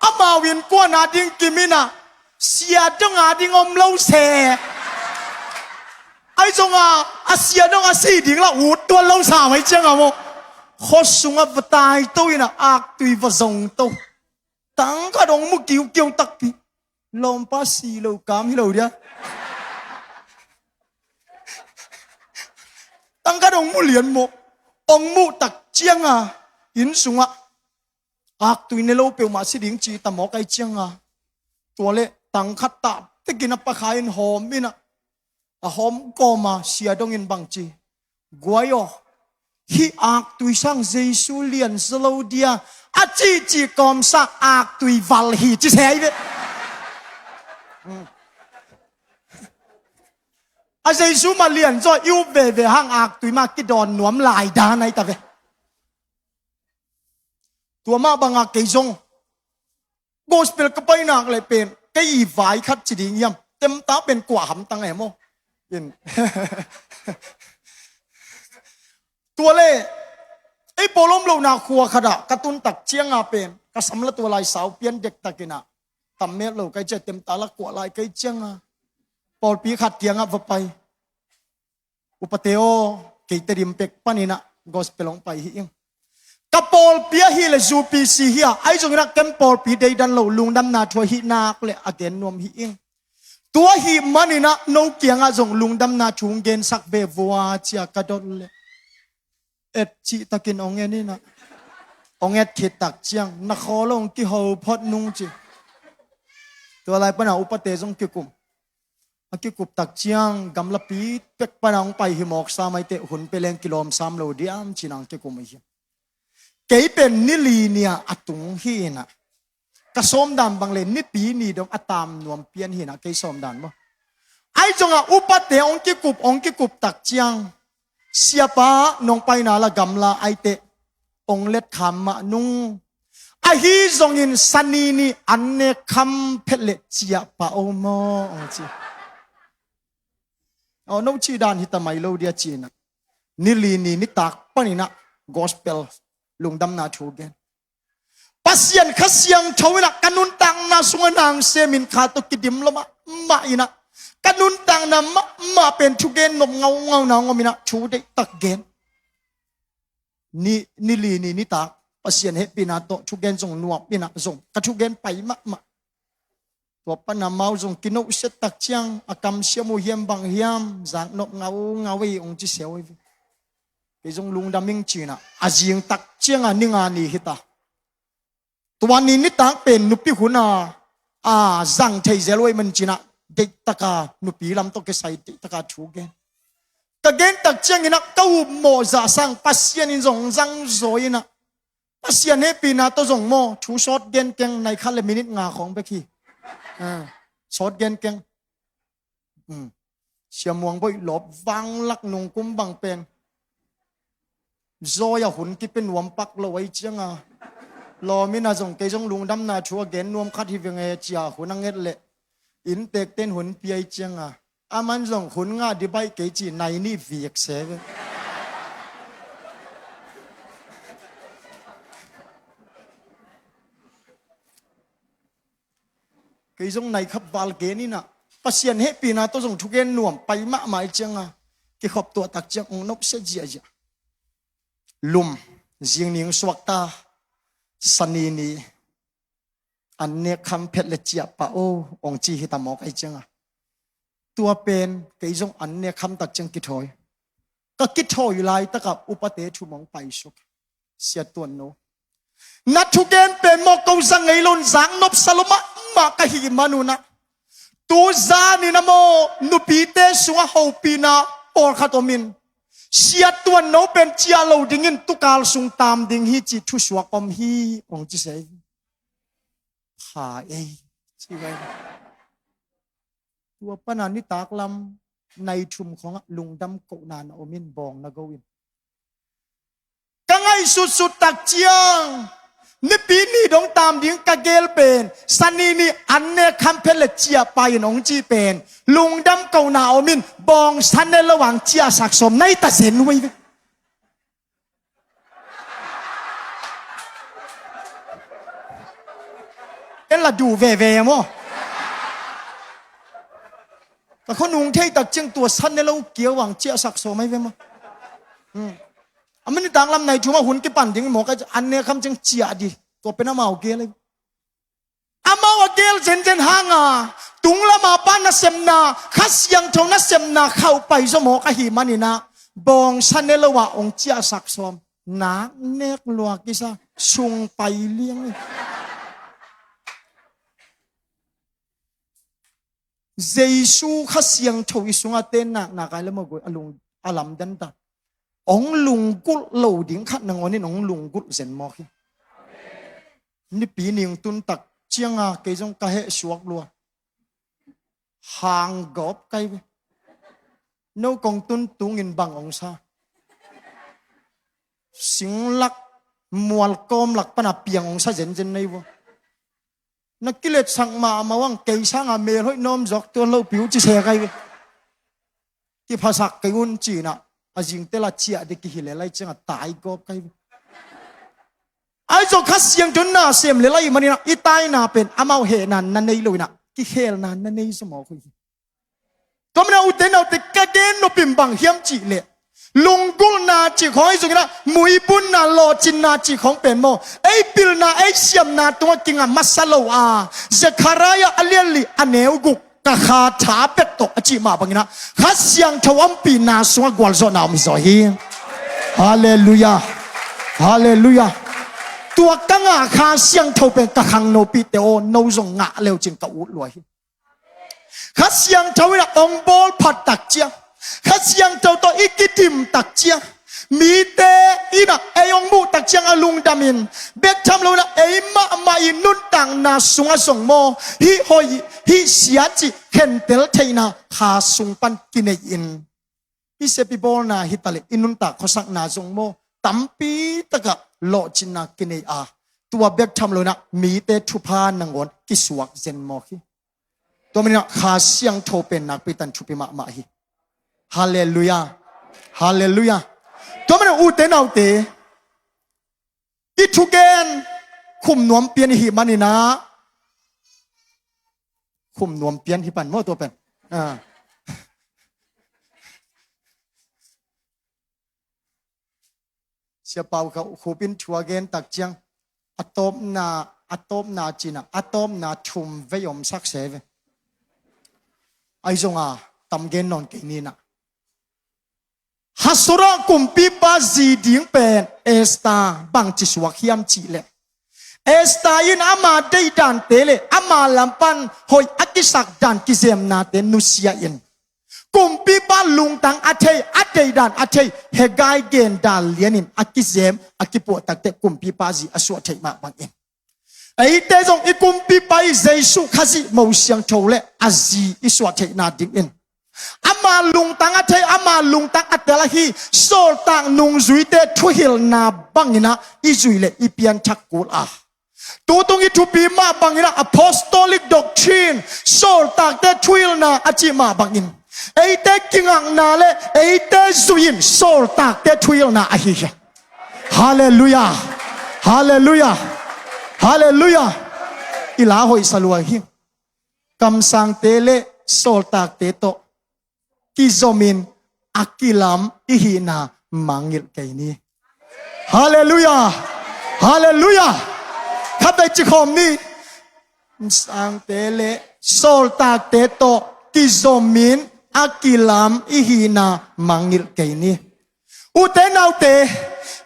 amau innkuan a ding kim in ah Sia Dong a ding om lo se. Ahi zonga a Sia Dong a si ding lah ut tuan lo sam ahi cianga maw, khua sungah va tai to in ah aktui va zong to. Tangkhat hong mu kiukiu takpi. Lawmpa si lo kam hi lo dia. Tangkhat hong mu lian maw. Hong muh tak cianga inn sungah aktui ne lo peuhmah si ding ci ta mawk ahi cianga, tua le tangkhat tah tekin a Pa Khai in hawm in ah, a hawm kawma Sia Dong in bang ci, guai aw, hih aktui sang Jesu lian zaw lo dia a cihcih kawmsa aktui val hi ci se ahi ve. A Jesu mah lian zaw i up veve hang aktui mah kidawn nuam lai dan ahi ta ve. Tua mah banga kei zong gospel ka pai nak leh pen kei i vai khat ci ding hiam, temta pen kua hamtang em aw. In. Tua le ei pawl om lohna khua khatah ka tun tak cianga pen ka sam la tua lai sau pian dektakinah tam met lo kai cia temta la kuah lai kai cianga pawlpi khat kiangah va pai. Upate aw, keite dim pek paninah gospel hong pai hi ing. Ka pawlpi ahi le zupi si hi a, ahi zonginah ken pawlpi deidan lo lungdamna thu ahi nak le a gen nuam hi ing. Tua ahi maninah no kiangah zong lungdamna thu hong gensak ve vua cia ka dot le et cihtakin hong en inah hong et khit tak ciang na khaw lo hong kiho phot nung ci. Tua lai pana upate zong kikum a kikup tak ciang gamlapi pek pana hong pai hi mawk sam aite hun peleng kilawm sam lo diam cinah hong kikum ahi. Kei pen ni li nia a tung hi inah ka sawmdan bang le nipi ni dong a tam nuam pian hi inah kei sawmdan maw. Ai zongah upate hong kikup hong kikup tak ciang siapa nong paina la gamla aite hong let kham mah nung ahi zongin sani ni an nek kham phet le ciah pah o maw hong ci. Aw no cih dan hi ta mai lo dia cinah ni li ni nitak paninah gospel lungdamna thu gen. Pasian Kha Siangtho inah ka nuntakna sungah nang semin kha tawh kidim lo mahmah inah ka nuntakna mahmah pen thugen nop ngaungauna hong om inah thu deihtak gen. Ni, ni li ni nitak Pasian hehpihna tawh thugen zong nuam inah zong ka thugen pai mahmah. Tua pana mau zong kinohset tak ciang a kamsiam uh hiam bang hiam zaknop ngaungau ei hong ci seu hi ve. Kei zong lungdam ing cinah a zing tak cianga ni nga ni hita. Tua ni nitak pen nupi huna a zang thei zel uh ei man cinah deihtaka nupi lam tawh kisai deihtaka thu gen. Ka gen tak cianginah ka upmawh zahsang Pasian in zong zangzaw inah Pasian hehpihna tawh zong maw thu sawt gen keng nai khat le minit nga khawng bek hi. Sawt gen keng. Siamuang boih lawp vanglak nungkum bang pen zawi a hun kipe nuam pak lo ahi cianga lawm inah zong kei zong lungdamna thu a gen nuam khat hi venge cia hun a nget leh inntekten hun pia ahi cianga aman zong hun ngah di baih kei ci nai nih vik se ve. Kei zong nai khap val gen inah Pasian hehpihna tawh zong thugen nuam pai mahmah ahi cianga kikhop tuah tak ciang hong nopsia ziahziah. Lum zing ning suakta sani ni an nek kham phet le ciah pah o hong ci hita mawk ahi cianga tua pen kei zong an nek kham tak ciang kithawi. Ka kithawi laitaka upate thum hong paisuk. Siatuan no na thugen pen maw ko za ngei lo in zaknop sa lo mahmah ka hih manunah tu zanin a maw nupite sungah hopihna pawlkhat omin siatuan no pen ciah lo dingin tukal sung tam ding hi cih thusuak om hi hong ci sei. Pha ei ci vai. Tua pana nitak lam nai thum khawngah lungdam kohna na omin bawng na go in ka ngaihsutsut tak ciang nipi ni dong tam ding ka gel pen sani ni an nek kham phet le ciah pai in hong ci pen lungdam kohna omin bawng sane lo ang ciahsak sawm nai ta zen uh ei ve. En la duh veve maw? Ka khuanung thei tak ciang tua san ne lo kiau ang ciahsak sawm ai ve maw? A mani tanglam nai thuma hun kipan ding maw ka an ne kham ciang ciah di. Tua pen amau gel ai. Amau a gel zenzen hanga tung lama pa nasepna Kha Siangtho nasepna khauh pai zaw mawk ahi manina bawngsa ne lo ah ong ciahsak sawm nak nek lua kisa sung pai liang. Jesu Kha Siangtho i sunga ten nak nak ai le maw guai a lung a lamdan ta. Ong lunggulh lo ding khat nangawn in ong lunggulh zen mawk hi. Nipi ning tun tak cianga kei zong ka heh suak lua. Hang gawp kai ve. No kong tun tungin bang ong sa. Singlak mualkawm lak pana piang ong sa zenzen nei vua. Na kiletsak mahmah ang kei sanga melhoih nawm zawk tuan lo piu ci se kai ve. Kiphasak kei un cina A zingtel a ciah dek kihi le lai ciangah tai gawp kai ve. Ahi zong Kha Siangtho na sem le lai maninah i taina pen amau hehna na nei lo inah kikhelna na nei zaw mawk uh hi. Tua maninah ute naute ka gen nopin bang hiam cih leh lunggulhna cih khawng ahi zonginah muibunna lawhcinna cih khawng pen maw ei pilna ei siamna tungah kingah masa lo a Zekhariah a lianlih a neu guk ka kha tha pet tawh a cih mah banginah Kha Siangtho ompihna sungah gualzawhna om hi zaw hi. Halleluiah. Halleluiah. Tua ka ngah Kha Siangtho pen ka khangnopihte aw no zong ngah leucin ka ut lua hi. Kha Siangtho inah ong bawl phat tak ciang Kha Siangtho tawh i kidim tak ciang mite inah ei ong muh tak ciang a lungdamin bek tham lo inah ei mahmah i nuntakna sungah zong maw hih hoih hih sia cih khentel theihna kha sung pan kinei in i sep i bawlna hi taleh i nuntak khuasakna zong maw tampi takah lawhcinna kinei a tua bek tham lo inah mite thupha nangawn kisuak zen mawk hi. Tua maninah Kha Siangtho pen nakpi tan thupi mahmah hi. Halleluiah. Halleluiah. Tua maninah ute naute i thugen khum nuam pian i hih maninah khum nuam pian hi pan maw tua pen. Ah. Sia Pau Khup in thu a gen tak ciang a tawpna a tawpna cinah a tawpna thum vei omsak se ve. Ahi zonga tam gen nawn kei ninah Hasuera kumpipa zi ding pen Esther bangci suak hiam cih leh Esther in ama deih dante le ama lam pan hoih a kisak dan kizemnate nusia in kumpipa lungtang a thei a deih dan a thei Haggai gen dan lianin a kizem a kipuah takte kumpipa zi a suah theih mah bangin eite zong i kumpipa i Jesu Khazih Mo Siangtho le a zi i suah theihna dingin ama lungtang a thei ama lungtang a tel ahi sawltak nungzuite thuhilhna banginah i zui le i pianthak kul a tutung i thupi mah banginah apostolic doctrine sawltakte thuhilhna a cih mah bangin eite kingakna le eite zuihin sawltakte thuhilhna ahi hi. Halleluiah. Halleluiah. Halleluiah. I la hoihsa lua hi. Kamsangte le sawltakte tawh kizomin a kilam i hihna mangngilh kei ni. Halleluiah. Halleluiah. Khatvei cikhawm ni. Kamsangte le sawltakte tawh kizomin a kilam i hihna mangngilh kei ni. Ute naute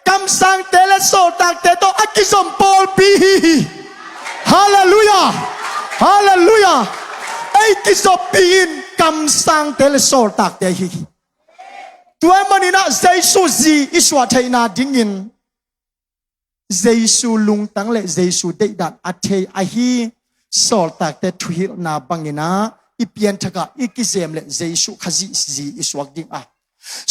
kamsangte le sawltakte tawh a kizom pawlpi hi hi. Halleluiah. Halleluiah. Ei kizoppi in kamsangte le sawltakte hi hi. Tua maninah Jesu zi i suah theihna dingin Jesu lungtang le Jesu deihdan a thei ahi sawltakte thuhilhna banginah i pianthakah i kizem le Jesu Khazih zi i suak ding a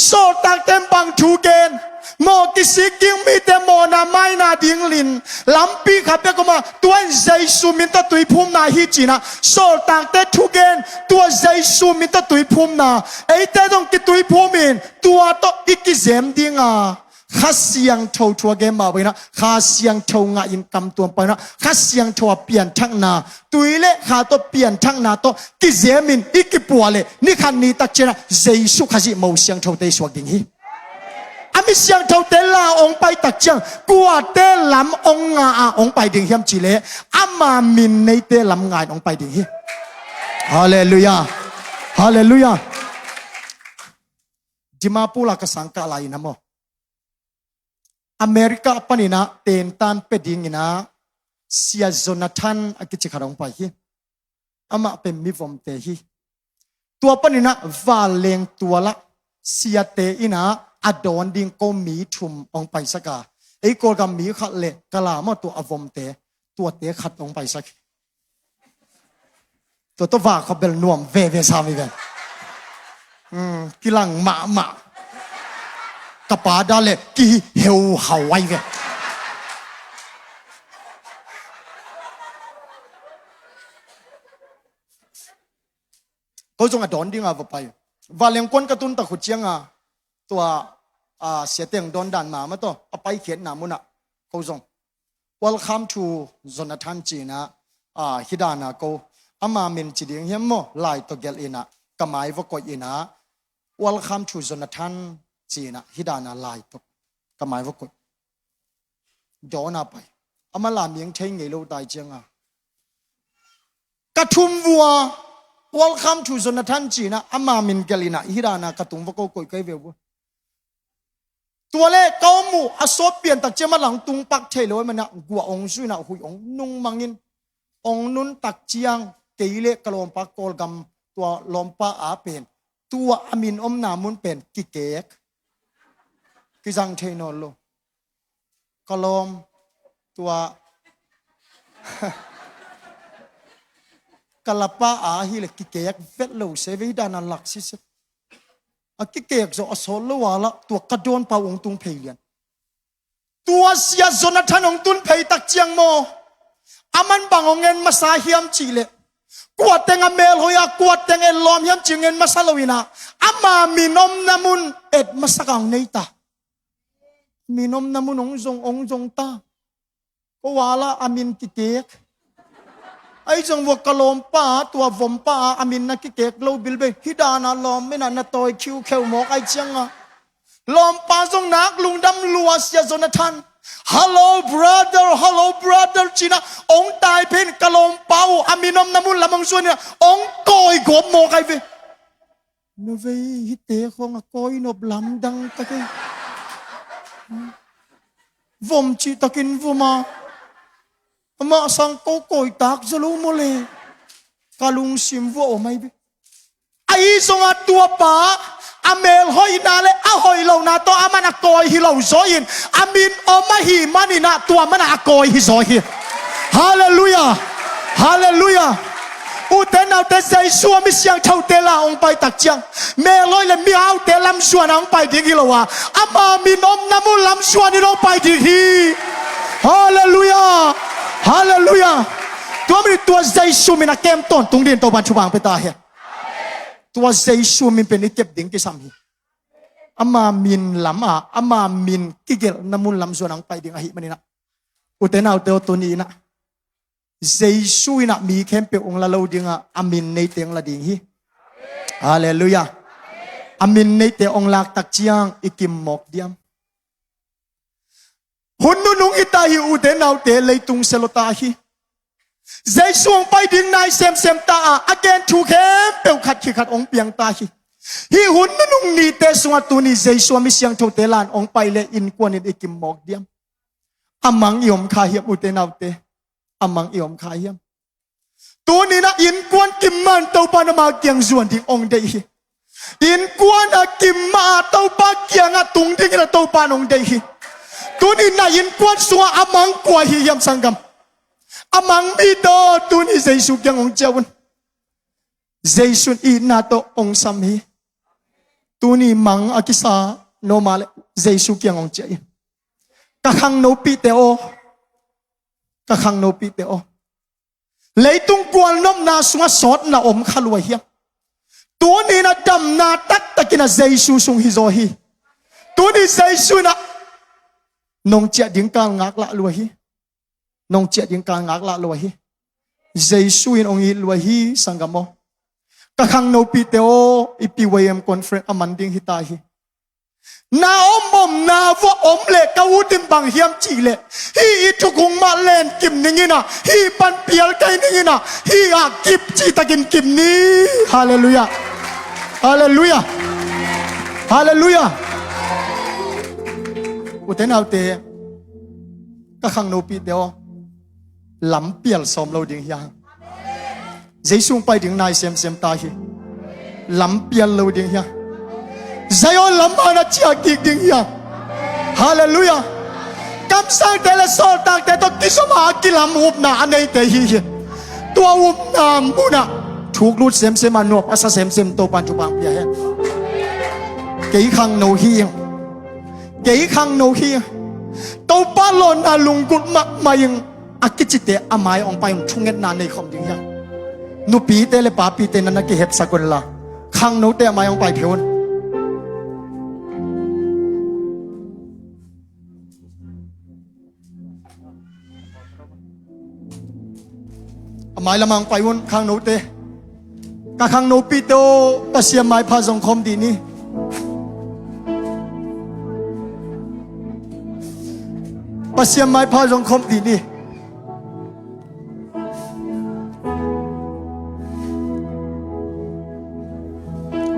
sawltakte bang thu gen maw kisik ding mite mawhna maina ding lin lampi khat bek om a tua in Jesu min tawh tuiphumna hi cinah sawltakte thu gen tua Jesu min tawh tuiphumna eite zong kituiphum in tua tawh i kizem ding a Kha Siangtho thu a gen mah banginah Kha Siangtho ngahin kamtuam panginah Kha Siangtho a pianthakna tui le kha tawh pianthakna tawh kizemin i kipuah le ni khat ni tak cianah Jesu Khazih Mo Siangthote i suak ding hi. A mi siangthote la ong pai tak ciang kuate lam ong nga a ong pai ding hiam cih leh ama min neite lam nga in ong pai ding hi. Halleluiah. Halleluiah. Dimapur la ka sangkah lai in a maw America paninah tentan pia dinginah Sia Jonathan a kici khat hong pai hi. Amah pen mivomte hi. Tua paninah vanleng tualah siate inah a dawn ding ko mi thum hong paisak a ei Kawlgam mi khat le Kalam a tua a vomte tuate khat hong paisak hi. Tua tawh va khaw bel nuam veve sam hi ve. Kilang mahmah. Ka pa da le kiheuhau ai ve. Ko zong a dawn dinga va pai. Vanleng kuan ka tun tak khut cianga tua, a, siateng dawn dan mah mah tawh a paikhiatna munah ko zong, "Welcome to Jonathan," ci-inah, a, hih danah ko, ama min ci ding hiam maw, lai tawh gelh inah ka mai va koih inah, "Welcome to Jonathan," ci-inah hih danah lai tawh ka mai va koih. Dawnah pai. Amah la mihing thei ngei lo tai cianga ka thum vua, "Welcome to Jonathan," ci-inah ama min gelh inah hih danah ka tung va ko koih kai ve vua. Tua le ka om uh a sawt piantak ciang mah lang tung pak thei lo ahih manah guah ong zui inah huih ong nung mangin ong nuntak ciang kei le ka lawmpa Kawlgam tua lawmpa a pen tua a min omna mun pen kikek, kizang thei nawn lo. Ka lawm tua ka lapa a hi le kikek vet lo se ve, hih danah lak sisek. A kikek zawh a sawt lo a lah tua ka dawnpa uh ong tung phei lian. Tua sia Jonathan ong tun phei tak ciang maw, aman bang ong en masa hiam cih leh, kuateng a melhoih a kuateng etlawm hiam cih ong en masa lo inah, ama min omna mun et masak a ong nei ta. Min omna mun ong zong, ong zong ta. Ko a lah a min kikek. Ahi zong vua ka lawmpa tua vompa a, a min na kikek lo bilbel. Hih danah lawm inah na tawi khiukheu mawk ahih cianga lawmpa zong nak lungdam lua sia Jonathan. "Hello brother, hello brother," ci-inah ong tai phen ka lawmpa uh a min omna mun lam ong zuan inah ong kawi gawp mawk ahi ve. Na vei hihte khawng a kawi nop lamdang tak ei. Vom cihtakin vom a, amah sang ko kawi tak zaw lo maw le. Ka lungsim vua om ahi ve. Ahi zongah tuapa a melhoihna le a hoih lohna tawh aman a kawi hi lo zaw in, a min om ahih maninah tua manah a kawi hi zaw hi. Halleluiah. Halleluiah. Ute naute, Jesu a mi siangthote la ong pai tak ciang, melhoih le mihaute lamzuan a ong pai ding hi lo a, ama min omna mun lamzuan in ong pai ding hi. Halleluiah. Halleluiah. Tua min tua Jesu min a kem tawntung dingin Topan thupha ong pia ta hi. Tua Jesu min pen i kep ding kisam hi. Ama min lamah, ama min kigelhna mun lamzuan a ong pai ding ahih maninah, ute naute aw, tuni inah Jesu inah mi khempeuh ong la lo dingah a min neite ong la ding hi. Halleluiah. A min neite ong lak tak ciang i kim mawk diam? Hun nunung hi ta hi, ute naute, leitung sia lo ta hi. Jesu ong pai ding nai semsem ta a, a gen thu khempeuh khat khit khat ong piang ta hi. Hih hun nunung nite sungah tuni Jesu a mi siangthote lan ong pai le innkuan in i kim mawk diam? A mang i om kha hiam, ute naute? A mang i om kha hiam? Tuni inah innkuan kim man Topan ama kiang zuan ding ong deih hi. Innkuan a kim mah a Topa kiangah tung dingin a Topan ong deih hi. Tuni inah innkuan sungah a mang kua hi hiam, sanggam? A mang mite aw, tuni Jesu kiang ong ciah un. Jesu in itna tawh ong sam hi. Tuni mang a kisa no mah leh Jesu kiang ong ciah in. Ka khangnopihte aw, ka khangnopihte aw, leitung gualnopna sungah sawtna om kha lua hiam? Tuni inah damna taktak inah Jesu sung hi zaw hi. Tuni Jesu inah nong ciah ding kal ngak lah lua hi. Nong ciah ding kal ngak lah lua hi. Jesu in ong it lua hi, sanggam aw. Ka khangnopihte aw, i P Y M conference a man ding hi ta hi. Na om om na vua om leh ka ut in bang hiam cih leh, hih i thukhung mah len kim ning inah, hih pan pial kai ning inah, hih ah kip cihtakin kip ni. Halleluiah. Halleluiah. Halleluiah. Ute naute, ka khangnopihte aw, lam pial sawm lo ding hi hang. Jesu ong pai ding nai semsem ta hi. Lam pial lo ding hi hang. Zion lam ah na ciah kik ding hi hang. Halleluiah. Kamsangte le sawltakte tawh kizom a kilam upna a neite hi hi. Tua upna munah thuk lut semsem a, nuam a sa semsem Topan thupha ong pia hen. Kei khangno hi ing. Kei khangno hi. Topa lawnna lunggulh mahmah ing. A kicite a mai ong pai un, thungetna nei khawm ding hi hang. Nupite le papite na na kihepsak unla, khangnote a mai ong pai phei un. Mailam ah hong pai un, khangnote. Ka khangnopite aw, Pasian maipha zong khawm dih ni. Pasian maipha zong khawm dih ni.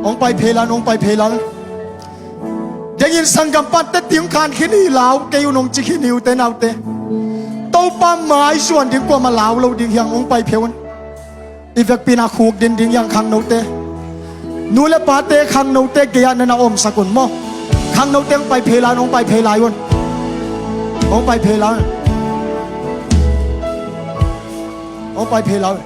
Hong pai phei lai un, hong pai phei lai un. Dengin sanggam pan teci hong khan khin hi, lau kei un hong ci khin hi, ute naute. Topa mai zuan ding kuamah lau lo ding hi hang, hong pai phei un. I vekpi-in ah khukdin ding hi hang, khangnote. Nu le pate, khangnote gei-ah na na omsak un maw. Khangnote hong pai phei lai un, hong pai phei lai un. Hong pai phei lai un. Hong pai phei lai un.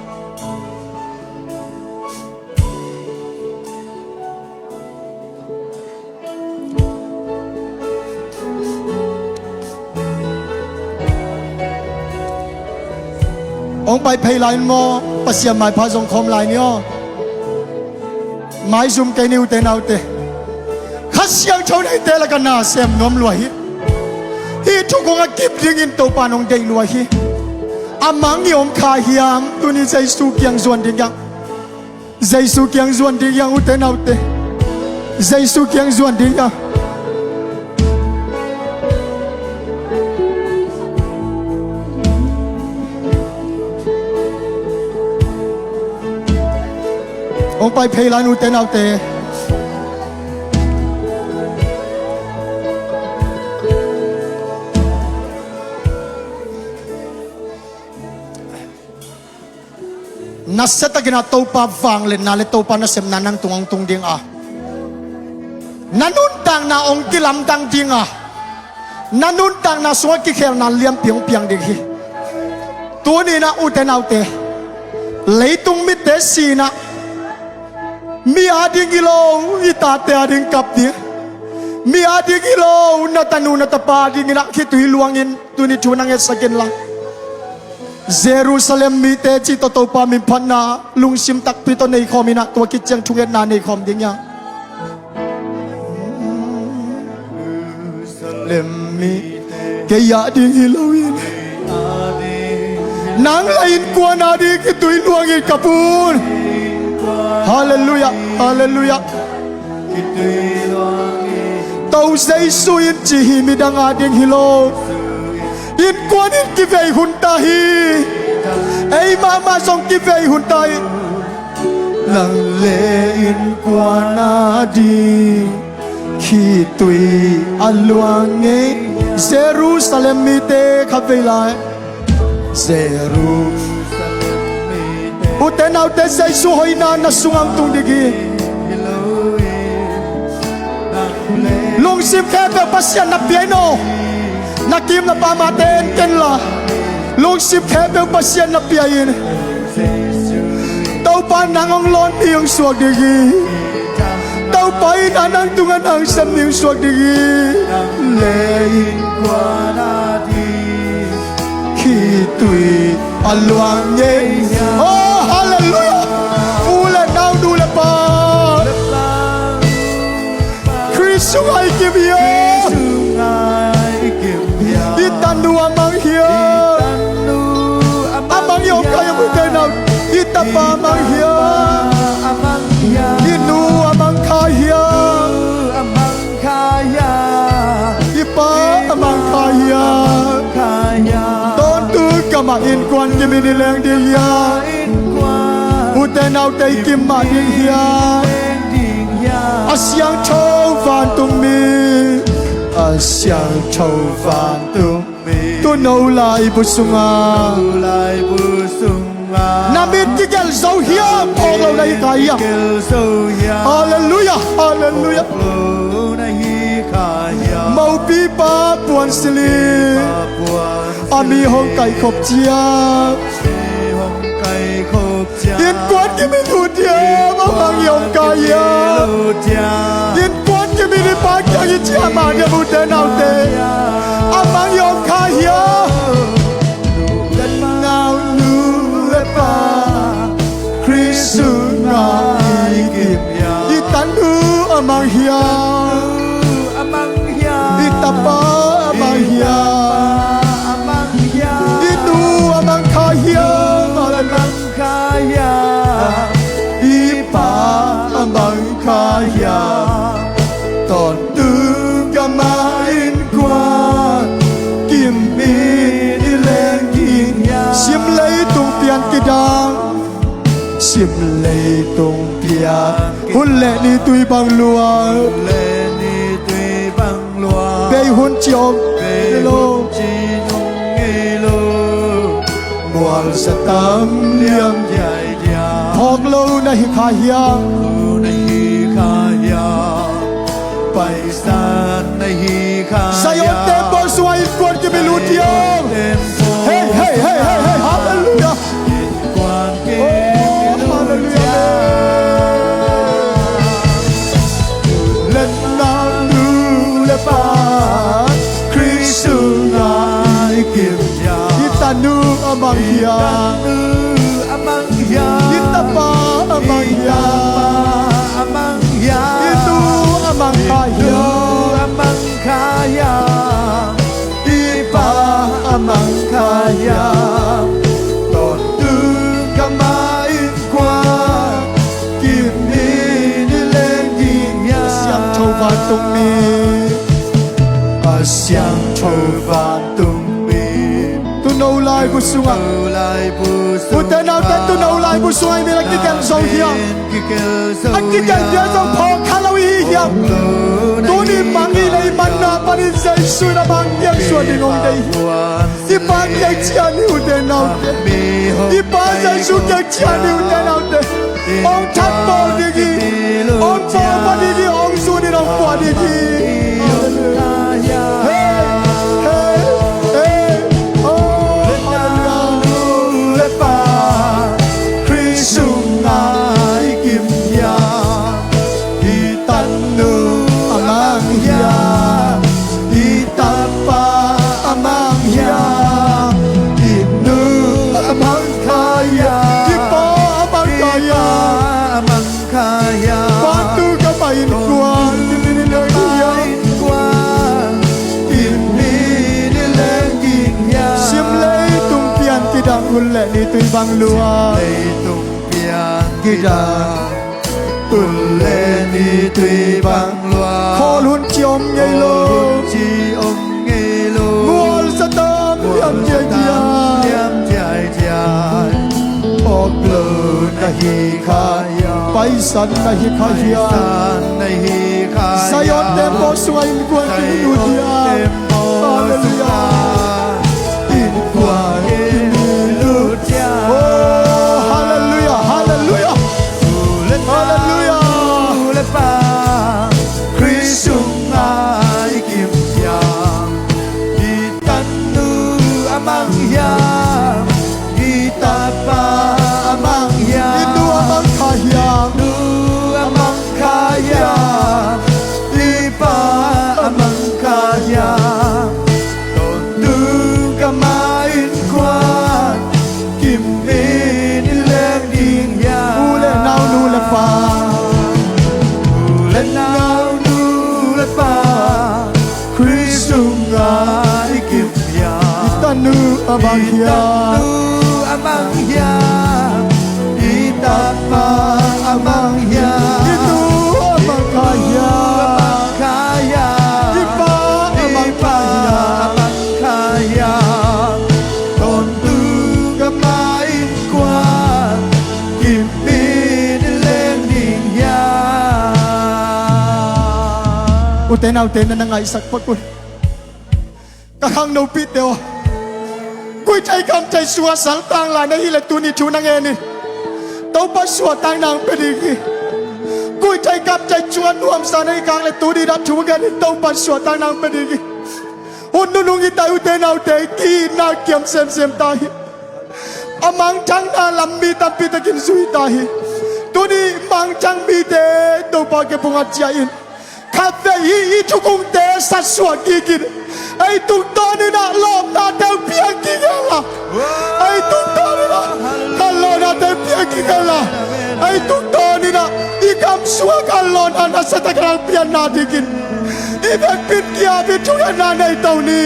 Hong pai phei lai un maw, Pasian maipha zong khawm lai ni aw. Maizum kei ni, ute naute. Kha Siangtho neite lakah na sem nuam lua hi. Hih thu kong a kip dingin Topa in hong deih lua hi. A mang i om kha hiam, tuni Jesu kiang zuan ding hiam. Jesu kiang zuan ding hiam, ute naute. Jesu kiang zuan ding hiam. Hong pai phei lai un, ute naute. Nasia takin ah Topa vangliatna le Topa nasepna nang tungah hong tung ding a, na nuntakna hong kilamdang ding a, na nuntakna sungah kikhelna lianpi hong piang ding hi. Tuni-in ah, ute naute, leitung mite si-in ah, mi ading hi lo, i tate ading kap ding, mi ading hi lo, na tanu na tapa adingin ah khitui luangin tuni thu na ngetsak inla, Jerusalem mite cih tawh Topa minphatna lungsim takpi tawh neikhawm in ah, tua khit ciang thungetna neikhawm ding hi hang. Jerusalem mite kei ading hi loin, nang la innkuan ading khitui luangin kap un. Halleluiah, halleluiah. Topa Jesu in ci hi, midang ading hi lo. Innkuan in kivei hun ta hi. Ei mahmah zong kivei hun ta hi. Nang le innkuan ading khitui a luang ngei. Jerusalem mite, khatvei lai. Jerusalem mite. Ute naute, Jesu hoihna na sungah hong tung ding hi. Lungsim khempeuh Pasian na pia in aw. Na kim na pam a ten ken la, lungsim khempeuh Pasian na pia in. Topa nang hong lawn mi hong suak ding hi. Topa in a nang tungah nang sem mi hong suak ding hi. Nang le innkuan ading khitui a luang ngei. Oh, halleluiah. U le nau, nu le pa, Khrist sungah i kim hi a. I tanu a mang hi a. A mang i om kha hiam, ute nau? I tapa a mang hi a. I nu a mang kha hiam? I pa a mang kha hiam? Tawntung kamah innkuan kimin i leng ding hiam? Ute naute, i kim mah ding hiam? A siangtho vantungmi, a siangtho vantungmi, tuuno laibu sungah na mit kigelh zo hiam? Phawk lo na hi kha hiam? Halleluiah, halleluiah. Mopipa puan silh in a mi hong kaihkhop ciang, innkuan kimin ut hiam? A mang i om kha hiam? Innkuan kimin i Pa kiang i ciah mah hiam, ute naute? A mang i om kha hiam? Nau, nu le pa, Khrist sungah i kim hiam? I tanu a mang hiam? I tapa a mang hiam? I nu a mang kha hiam? Leitung piang hun le ni tui bang lua, hun le ni tui bang lua, bei hun ci om bei ngei lo, hun ci nung ngei lo. Mualsa tam liam diaidia, phawk lo na hi kha hiam, phawk lo na hi kha hiam. Paisan na hi kha hiam. Zion temple sungah innkuan kimu lut hiam. Zion temple sungah, hei, hei, hei, hei, hei, hallelujah. Innkuan kimu lut hiam. Oh, hallelujah. Len nau nu le pa, Khrist sungah i kim hiam. I tanu a mang hiam. I tanu a mang hiam. I tapa a mang hiam. I tapa a mang hiam. I tu a mang kha hiam. I tu a mang kha hiam. I pa a mang kha hiam. Tawntung gam ah innkuan kim in i leng ding hiam. A siangtho vantung mi, a siangtho vantung mi. Tuuno laibu sungah, tuuno laibu sungah, ute naute, tuuno laibu sungah i min a kigelh zo hiam? Amen. Kigelh zo hiam? A kigelh zo phawk kha lo i hi hiam? Phawk lo na hi kha hiam. Tuni mangngilh i manna panin Jesu in a bang kiang suan ding hong deih hi. I Pa kiang ciah ni, ute naute. I Pa Jesu kiang ciah ni, ute naute. Hong thangpawl ding hi. Hong pawlpha ding hi. Hong zui in hong pua ding hi. Hallelujah. Hey, hey, hey. Oh, hallelujah. Nu le pa, Khrist sungah i kim hiam. I tanu a mang hiam. I tapa a mang hiam. I nu a mang kha hiam. I pa a mang kha hiam. I pa a mang kha hiam. Vantung gam ah innkuan kim in i leng ding hiam. Vantung gam ah innkuan kim in i leng ding hiam. Sim leitung piang kidang, hun le ni tui bang lua. Sim leitung piang kidang, hun le ni tui bang lua. Khawl hun ci om ngei lo. Khawl hun ci om ngei lo. Mualsa tam liam diaidia. Mualsa tam liam diaidia. Phawk lo na hi kha hiam. Paisan na hi kha hiam. Paisan na hi kha hiam. Zion temple sungah innkuan kimu lut hiam. Zion temple sungah, hallelujah, innkuan kimu lut hiam. Oh, hallelujah, hallelujah. Hallelujah. Nu le pa, Khrist sungah i kim hiam. I tanu a mang hiam. I tapa a mang hiam. I nu a mang kha hiam. I nu a mang kha hiam. I pa a mang kha hiam. Tawntung gam ah innkuan kim in i leng ding hiam. U le nau, nu le pa. U le nau, nu le pa, Khrist sungah i kim hiam. I tanu a mang hiam. I tanu a mang hiam. I tapa a mang hiam. I nu a mang kha hiam. I nu a mang kha hiam. I pa a mang kha hiam. I pa a mang kha hiam. Tawntung gam ah innkuan kim in i leng ding hiam. Ute naute, na na ngaihsak pak un. Ka khangnopihte aw, kuitai kamtai sungah saltang lai na hih leh tuni thu na ngen in. Topa suahtakna hong pia ding hi. Kuitai kamtai sungah nuamsa na hih kha leh tuni na thu ngen in, Topa suahtakna hong pia ding hi. Hun nunung hi ta hi, ute naute, ki-itna kiam semsem ta hi. A mangthangna lam mi tampi takin zui ta hi. Tuni mangthang mite Topa kiang pungah ciah in. Khatvei hih i thukhunte satsuah kik in. Ei tungtawn in ah lawpnate hong piang kik hen la. Ei tungtawn in ah ka lawpnate hong piang kik hen la. Ei tungtawn in ah i gam sungah ka lawpna nasatak hong pianna dingin i vekpi in ki-ap in thungetna nei to ni.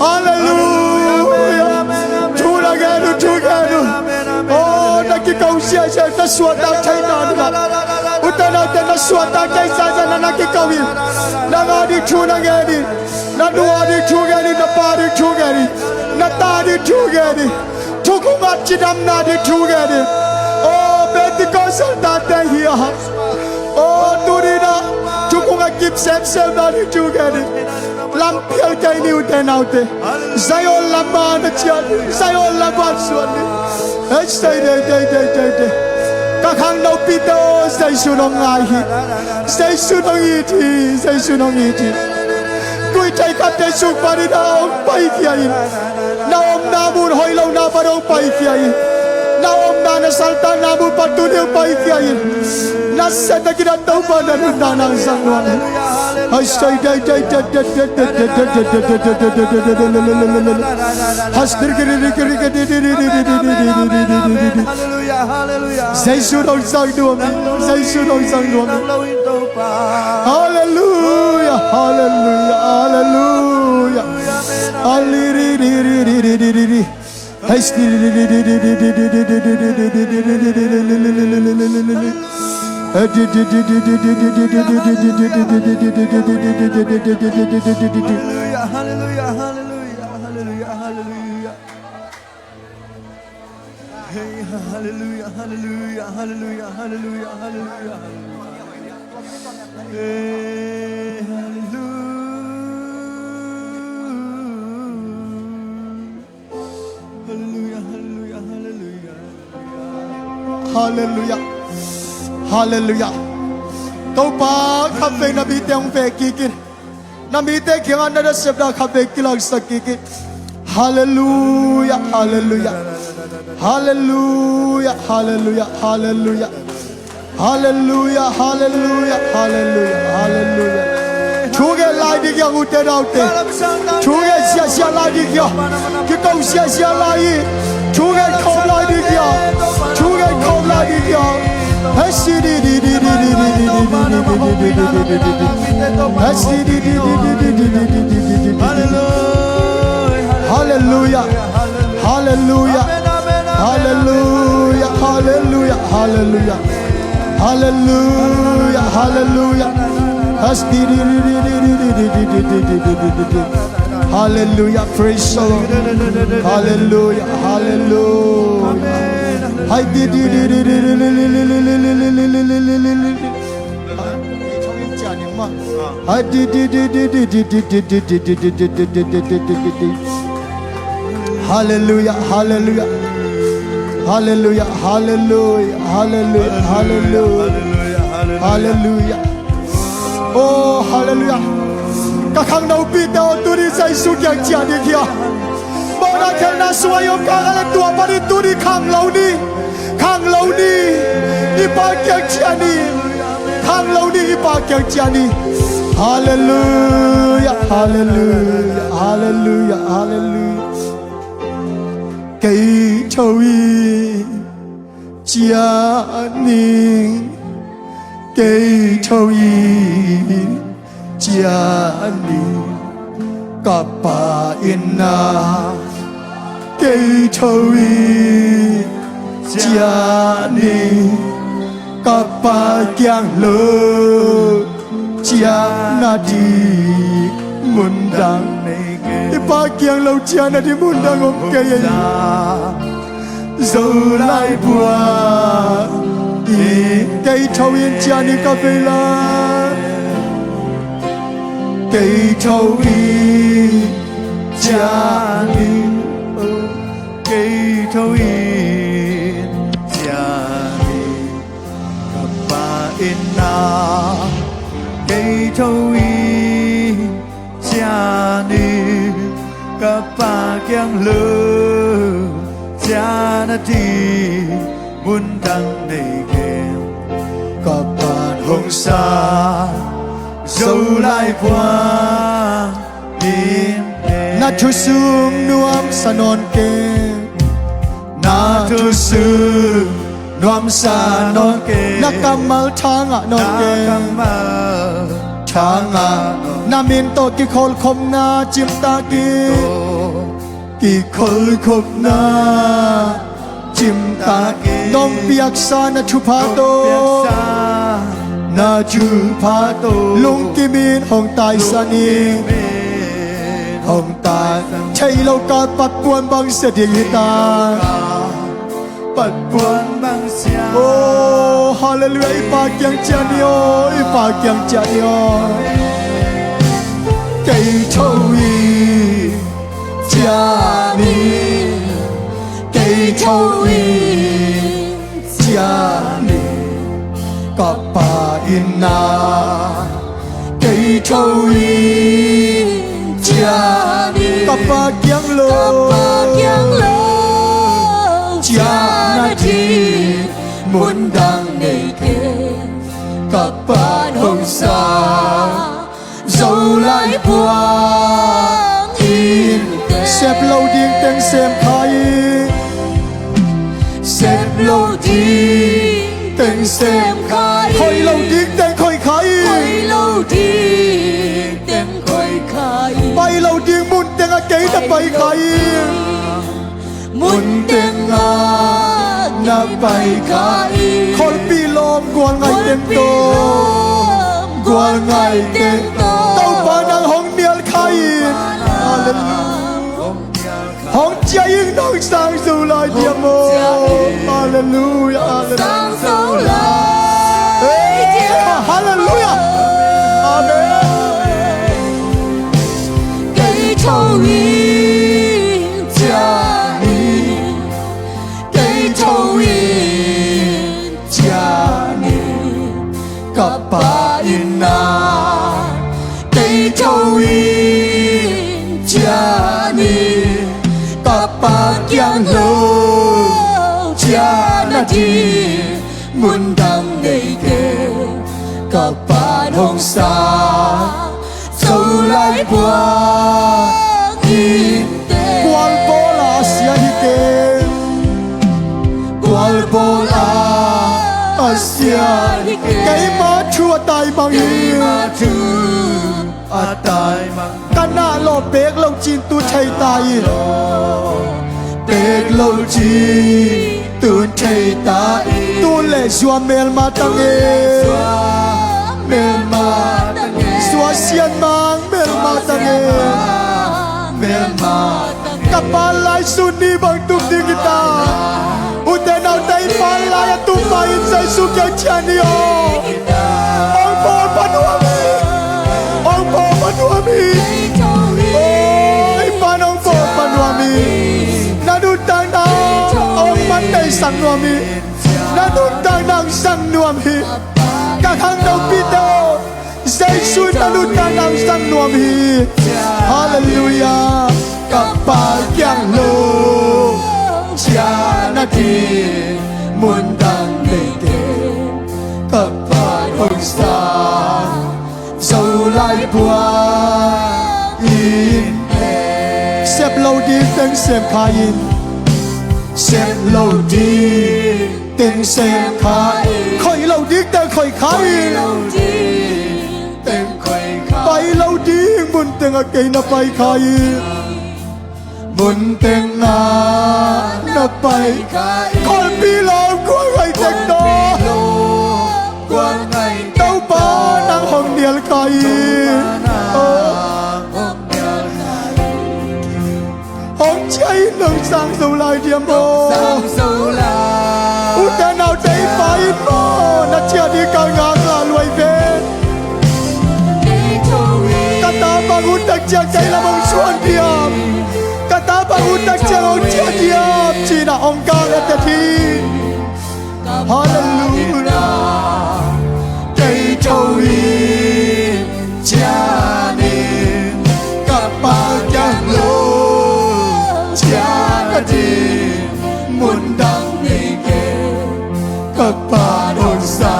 Halleluiah. Thu na ngen uh, thu ngen uh. Oh, na kiko ziahziah, na suahtak theihna dingin. Ute naute, na suahtak theih ziahziah na na kiko in. Nang a ding thu na ngen in. Na nu a ding thu ngen in, na pa ding thu ngen in. Na ta ding thu ngen in. Thukhun ah cidamna ding thu ngen in. Oh, Pentecost altar te hi a. O, tuni na thukung a kip semsem na ding thu gen in. Lampial kei ni ute naute. Zion lam ah na ciah ni. Zion lam ah suan ni. Hei, sei dei dei dei dei dei. Ka khangnopite aw, Zeisu nong ngai hi. Zeisu nong it hi. Zeisu nong it hi. Kuitei khatte sung panin a hong paikhia in. Na omna mun hoih lohna pan hong paikhia in. Na omna, na saltanna mun pan tuni hong paikhia in. Na sehna kidan Topa na nuntakna hong zang nuam in. Hei, sei dei dei dei dei dei. Jesu nong zang nuam in. Jesu nong zang nuam in. Halleluia, halleluia, halleluia. Halleluia. Halleluia, halleluia, halleluia, halleluia, halleluia. Hey, halleluia, halleluia, halleluia, halleluia, halleluia, halleluia. Hey, halleluia. Halleluia, halleluia, halleluia. Halleluia. Halleluia. Topa khatvei na mite hong veh kik in. Na mite kiangah na nasepna khatvei kilangsak kik in. Halleluia, halleluia. Halleluia, halleluia, halleluia. Halleluia, halleluia, halleluia, halleluia. Thu gen lai ding hi a, ute naute. Thu gen ziahziah lai ding hi a. Kiko ziahziah lai hi. Thu gen khawm lai ding hi a. Thu gen khawm lai ding hi a. Hei, si di di di di di di di di di di di di di di di di di. Hei, si di di di di di di di di di di di di di. Halleluia. Halleluia. Halleluia, halleluia, halleluia. Halleluia, halleluia. Hallelujah, praise the Lord. Hallelujah, hallelujah. Hai di di di di di. Hai di di di di. Hallelujah, hallelujah. Hallelujah, hallelujah, hallelujah, hallelujah. Hallelujah. Oh, hallelujah. Ka khangnopite aw, tuni Jesu kiang ciah ding hi a. Mawhna khelhna sung a i om kha leh tua panin tuni khang lo ni. Khang lo ni, i Pa kiang ciah ni. Khang lo ni, i Pa kiang ciah ni. Hallelujah, hallelujah, hallelujah, hallelujah. Kei tho in ciah ning, kei tho in ciah ning, ka Pa inn ah kei tho in ciah ning, ka Pa kiang lo ciah nading mundang nei kei. I Pa kiang lo ciah nading mundang om kei ei. Zolai puak in kei tho in ciah ning ka vei lai. Kei tho in ciah ning, kei tho in ciah ning, ka Pa inn ah kei tho in ciah ning, ka Pa kiang lo ciah nading mundang nei kei. Ka Pa'n hong sa Zolai puak in na thu sung nuamsa nawn kei. Na thu sung nuamsa nawn kei. Na kammal thangah nawn kei. Na kammal thangah nawn. Na min tawh kikholhkhopna cimtak in. Kikholhkhopna cimtak in. Nong piaksa na thupha tawh. Nong piaksa na thupha tawh. Lungkim in hong taisan in. Lungkim in hong taisan. Theih loh kal pat puan bang sia ding hi ta. Patpuan bang sia. Oh, hallelujah. I Pa kiang ciah ni aw, i Pa kiang ciah ni aw. Kei tho in ciah ni, kei tho in ciah ni, ka Pa inn ah kei tho in ciah ni. Ka Pa kiang lo, ka Pa kiang lo ciah nading mun dang nei keng. Ka Pa'n hong sa Zolai puang in teng. Sep lo ding teng sem kha in. Sep lo ding teng sem kha in. Khoi lo ding teng khoi kha in. Khoi lo ding teng khoi kha in. Pai lo ding mun teng ah kei na pai kha in. Mun teng ah na pai kha in. Kholpi lawm gualngai teng tawh, gualngai teng tawh Topa nang hong nial kha in. Hallelujah. Hong ciah in, nong sang zo lai diam aw. Hallelujah, hallelujah. Sang zo lai diam. Hallelujah. Amen. Kei tho in ciah ni, kei tho in ciah ni, ka Pa inn ah kei tho in ciah ni, ka Pa kiang lo ciah nading mun dang nei keng. Ka Pa'n hong sa Zolai puang in teng. Gual bawl a sia hi keng. Gual bawl a sia hi keng. Keima thu a taimang hi. Keima thu a taimang. Ka na lawh pek lo cin tu thei ta in. Pek lo cin tu thei ta in. Tu le zua melma ta nge. Melma ta nge. Zua sian mang melma ta nge. Melma ta nge. Ka Pa lai sun ni bang tuk ding hi ta. Ute naute, i Pa lai a tung pa in Jesu kiang ciah ni aw. Hong bawl pa nuam hi. Hong bawl pa nuam hi. Oh, i Pa nong bawl pa nuam hi. Na nuntakna hong man tei sang nuam hi. Na nuntakna hong sang nuam hi. Ka khangtopite aw, Jesu in na nuntakna hong sang nuam hi. Hallelujah. Ka Pa kiang lo ciah nading mun dang nei keng. Ka Pa'n hong sa Zolai puang in teng. Sep lo ding teng sem kha in. Sep lo ding teng sem kha in. Khoi lo ding teng khoi kha in. Khoi lo ding teng khoi kha in. Pai lo ding mun teng ah kei na pai kha in. Mun teng ah na pai kha in. Kholpi lawm gualngai teng tawh. Kholpi lawm gualngai teng tawh. Topa nang hong nial kha in. Topa nang hong nial kha in. Hong ciah in, nong sang zo lai diam aw. Nong sang zo lai. Ute naute, i Pa inn maw, na ciah ding ka ngak la luai ven. Ka ta bang hun tak ciang kei lam hong suan diam. Ka ta bang hun tak ciang hong ciah diam, ci-in ah hong kal et hi. Hallelujah. Kei tho in ciah ni, ka Pa kiang lo ciah ni, mun dang nei keng. Ka Pa'n hong sa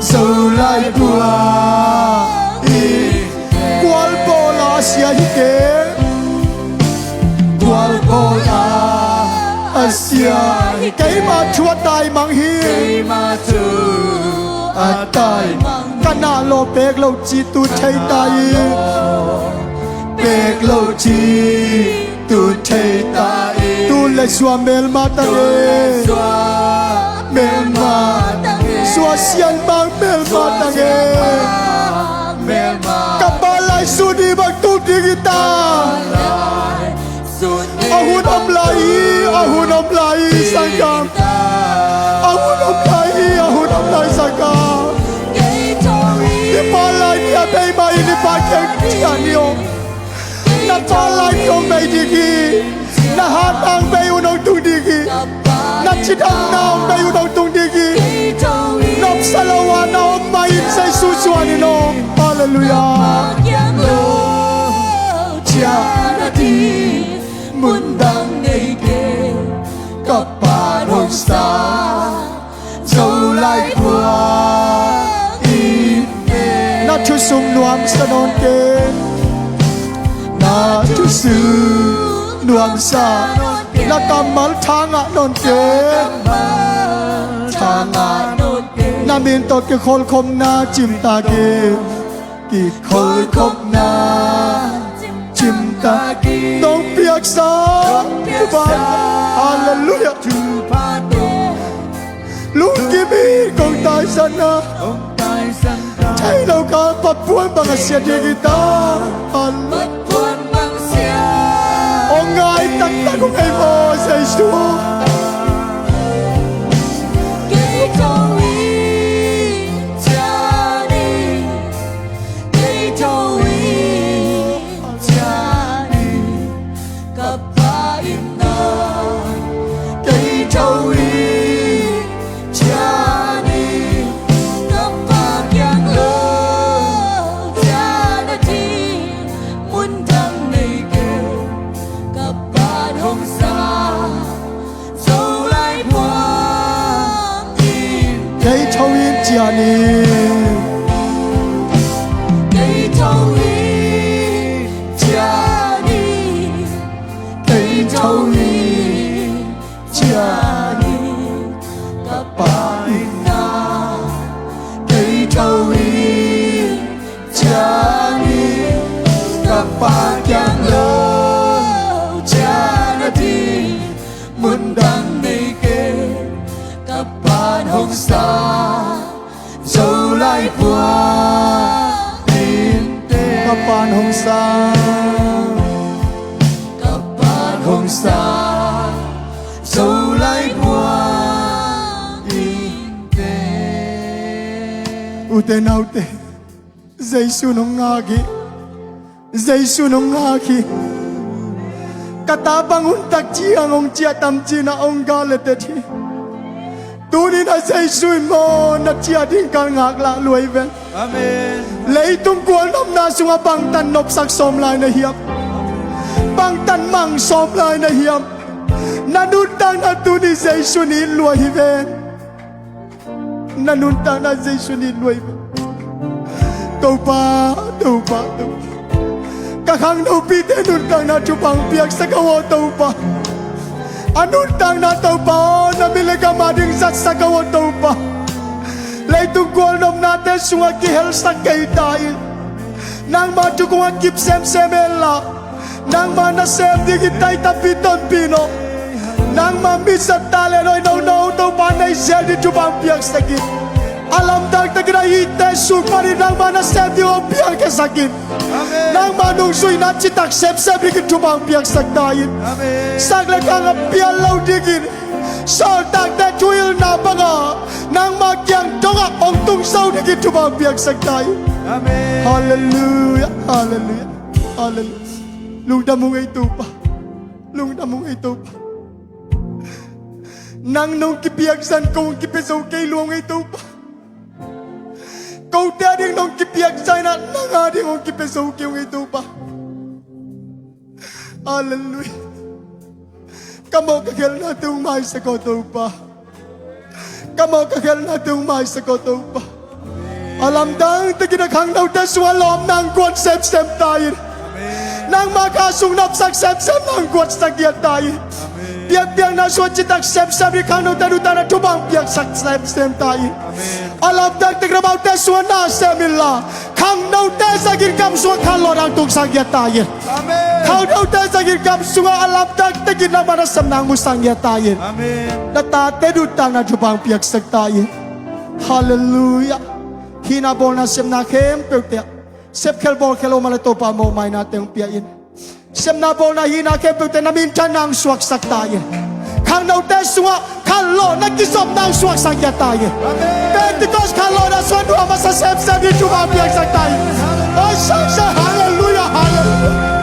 Zolai puang in. Gual bawl a sia hi keng. Gual bawl a sia hi keng. Keima thu a taimang hi. Keima thu a taimang. Ka na lawh pek lo cin tu thei ta in. Pek lo cin tu thei ta in. Tu le zua melma ta nge. Melma ta nge. Zua sian mang melma ta nge. Melma. Ka Pa lai sun ni bang tuk ding hi ta. A hun om lai hi, a hun Om lai hi sangkam. A hun om lai hi, a hun om lai sangkam. I pa lai ni a bei mah in i pa kiang ciah ni om. Na pa lai ni om bei ding hi. Na hatna hong bei hun hong tung ding hi. Na cidamna hong bei hun hong tung ding hi. Nopsa lo a na om mah in Jesu zuan in om. Halleluiah. Ciah na ding mun dang nei kei, ka Pa hong sa Zolai khua in kei. Na thusum nuamsa nawn kei. Na thusum nuamsa nawn kei. Na kammal thangah nawn kei. Thangah nawn kei. Na min tawh kikholhkhopna cimtak in. Kikholhkhopna cimtak in. Nong piaksa. Halleluiah. Lungkim hi kong taisan na. Thei lo ka papuan bang a sia ding hi ta. Halleluiah. Ong ngai taktak ong ei maw Jesu. Kei tho hi ciah ni. Kei tho hi ciah ni. Ka Pa in na. Kei tho hi ciah ni. Ka Pa kiang lo ciah na ding mun dang nei kei. Ka Pa hong sa Zolai khua in. Kei tho hi ciah ni. Kei tho hi ciah ni. Kei tho hi ciah ni. Ka Pa in na. Kei tho hi ciah ni. Ka Pa kiang lo ciah na ding mun dang nei kei. Ka Pa hong sa Zolai khua in kei. Ka Pa hong sa. Ka Pa hong sa Zolai khua in kei. Ute naute, Jesu nong ngak hi. Jesu nong ngak hi. Ka ta bang hun tak ciang hong ciah tam ci-in ah hong gal letet hi. Tuni-in ah Jesu in maw na ciah ding ka ngak lah lua hi ven. Amen. Leitung gualnopna sungah bangtan nopsak sawm lai na hiam? Bangtan mang sawm lai na hiam? Na nuntakna tuni Jesu in it lua hi ven. Na nuntakna Jesu in it lua hi ven. Topa, Topa, Topa. Ka khangnopite nuntakna thupha hong piaksak a, aw Topa. A nuntakna Topa aw, na min le gam ading zatsak a, aw Topa. Leitung gualnopnate sungah kihelsak kei ta in. Nangma thu kong a kip semsem hen la, nangma nasem dingin taitapi tonpih in aw. Nangma mizat talent hoih nono Topa nei zel ding thupha hong piaksak in. A lamdang takin a hitte sung panin nangma nasem ding hong piangkhiasak in. Amen. Nangma nungzuihna citak semsem dingin thupha hong piaksak ta in. Amen. Sak le khang a pial lo dingin sawltakte thuhilhna bangah nangma kiang dongah hong tung zo dingin thupha hong piaksak ta in. Amen. Halleluiah, halleluiah, halleluiah. Lungdam ung ei Topa. Lungdam ung ei Topa. Nang nong kipiakzan ko hong kipia zo kei lua ung ei Topa. Kote ading nong kipiakzan ah nang ading hong kipia zo kei ung ei Topa. Halleluiah. Ka mawh ka khelhnate hong maisak aw Topa. Ka mawh ka khelhnate hong maisak aw Topa. A lamdang takin a khangnote sungah lawmna hong guan semsem ta in. Nangma kha sung nopsak semsemna hong guatsak ngiat ta in. Biakpiakna sungah citak semsem ding khangnote nuntakna thupha hong piaksak semsem ta in. A lamdang takin amaute sungah na sem inla, khangnote zangin gam sungah khanlawhna hong tungsak ngiat ta in. Amen. Khangnote zangin gam sungah a lamdang takin nangma nasepna hong musak ngiat ta in. Amen. Na tate nuntakna thupha hong piaksak ta in. Halleluiah. Hihna bawlna sepna khempeuhte ah, sepkhel bawlkhel om a leh Topa mawhmainate hong pia in. Sepna bawlna hihna khempeuhte na minthanna hong suaksak ta in. Khangnote sungah khanlawhna kizopna hong suaksak ta hi. Pentecost khanlawhna sungah nuam a sa semsem ding thupha piaksak ta hi. Oi, sang sang, halleluiah, halleluiah.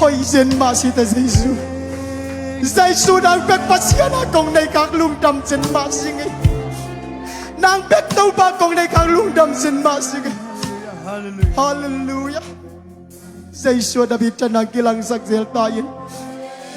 Hoih zen mah si ta Jesu. Jesu nang bek Pasian a kong nei khak lungdam zen mah si ngei. Nang bek Topa kong nei khak lungdam zen mah si ngei. Halleluiah. Jesu a David tha nang kilangsak zel ta in.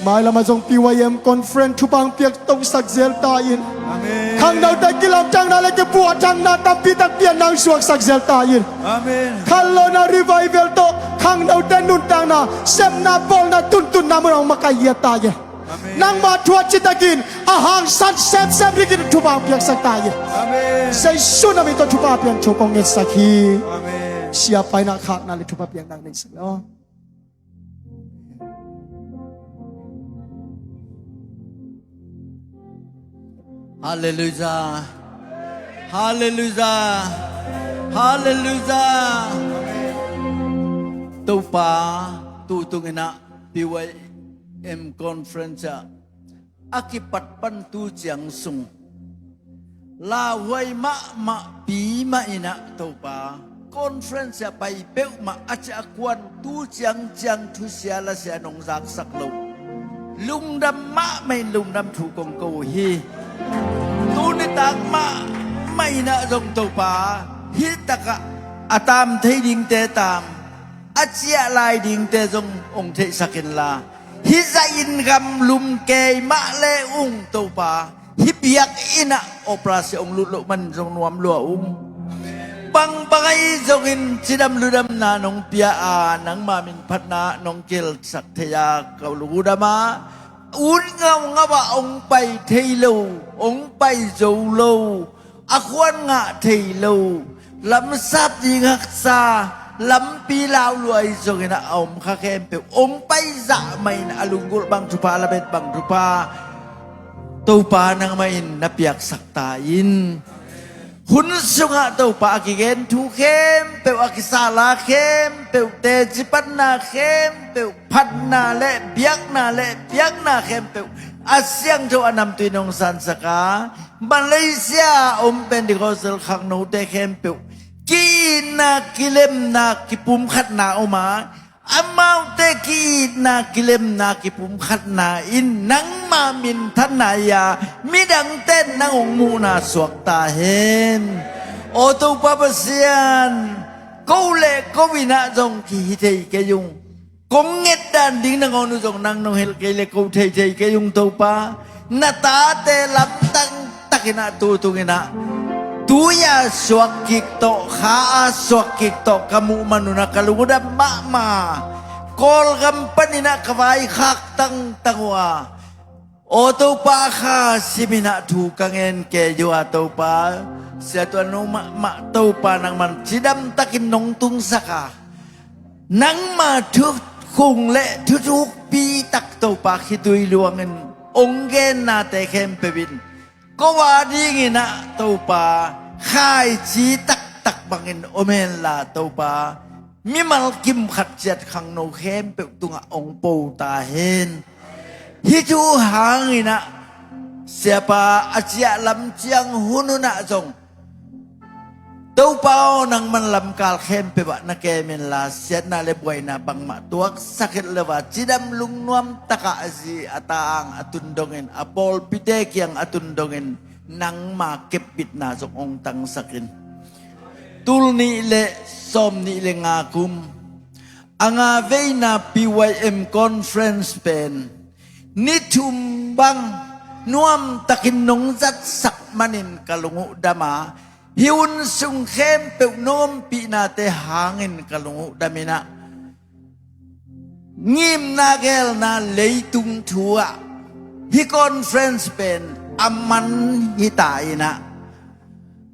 Mailam ah zong P Y M conference thupha hong piak tongsak zel ta in. Amen. Khangnote kilamdanna le kipuahdanna tampi tak pian nang suaksak zel ta in. Amen. Khanlawhna revival tawh khangnote nuntakna, sepna, bawlna, tuntunna mun ah hong makaih ta in. Amen. Nangma thu a citakin a hangsan semsem dingin thupha hong piaksak ta in. Amen. Jesu na min tawh thupha pian thu kong ngetsak hi. Amen. Siapa in ah khakna le thupha piakna neihsak law. Halleluiah. Halleluiah. Halleluiah. Topa, tu tung in ah P Y M conference ah a kipat pan tu ciang sung lauhuai mahmahpi mah in ah Topa, conference ah pai peuhmah a ciah a kuan tu ciangciang thusia lasia nong zaksak lo. Lungdam mahmah in lungdam thu kong ko uh hi. Tuni tak mahmah in ah zong Topa, hih takah a tam thei dingte tam, a ciah lai dingte zong hong theihsak inla, hih zahin gamlum kei mah le ung Topa, hih biakinn ah operasi hong lut loh man zong nuam lua ung. Bangbang ahi zongin cidam ludamna nong pia a, nangma min phatna nong kilsak thei a, ka lungdam a, ut ngaungau ah hong pai thei lo, hong pai zo lo, a khuan ngah thei lo, lamsap ding haksa, lampi lau luai zongin a om kha khempeuh hong paizah mah in, a lunggulh bang thupha, a lamet bang thupha Topa nangmah in na piaksak ta in. Hun sungah Topa a kigen thu khempeuh, a kisala khempeuh, teci panna khempeuh, phatna le biakna le biakna khempeuh a siangtho a namtui nong sansak a, Malaysia a om Pentecostal khangnote khempeuh ki-itna kilemna kipumkhatna om a, amaute ki-itna kilemna kipumkhatna in nangma minthanna hi a, midangte in nang hong muhna suak ta hen. Aw Topa Pasian, ko le ko in ah zong kihi thei kei ung. Kong nget dan ding nangawn uh zong nang nong hilh kei le ko thei thei kei ung Topa. Na tate lamdang takin ah tu tungin ah tui-a suak kik tawh, kha-a suak kik tawh ka muh man un ah ka lungdam mahmah. Kawlgam panin ah ka vaikhak tangtang uh a, aw Topa, kha simin ah thu ka ngen kei uh a Topa, siatuan uh mahmah Topa, nangman cidam takin nong tungsak a, nangma thukhung le thuthukpi tak Topa khitui luangin hong gennate khempeuh in ko a dingin ah Topa khaici taktak bangin om henla Topa, mimal kimkhat ciat khangno khempeuh tungah hong po ta hen. Hih thu hangin ah siapa a ciah lam ciang hun un ah zong Topa aw, nangman lamkal khempeuh ah na kem inla, siatna le buaina bangmah tuaksak het lo a, cidam lungnuam takah a zi a ta ang a tun dongin, a pawlpite kiang a tun dongin nangma kepbitna zong hong tangsak in. Tul nih le sawm nih le nga kum a nga veina P Y M conference pen ni thum bang nuamtakin nong zatsak manin ka lung uh dam a, hih hun sung khempeuh nong ompihnate hangin ka lung uh dam in ah, ngimna geelna leitung thu ah hih conference pen a man hi ta in ah,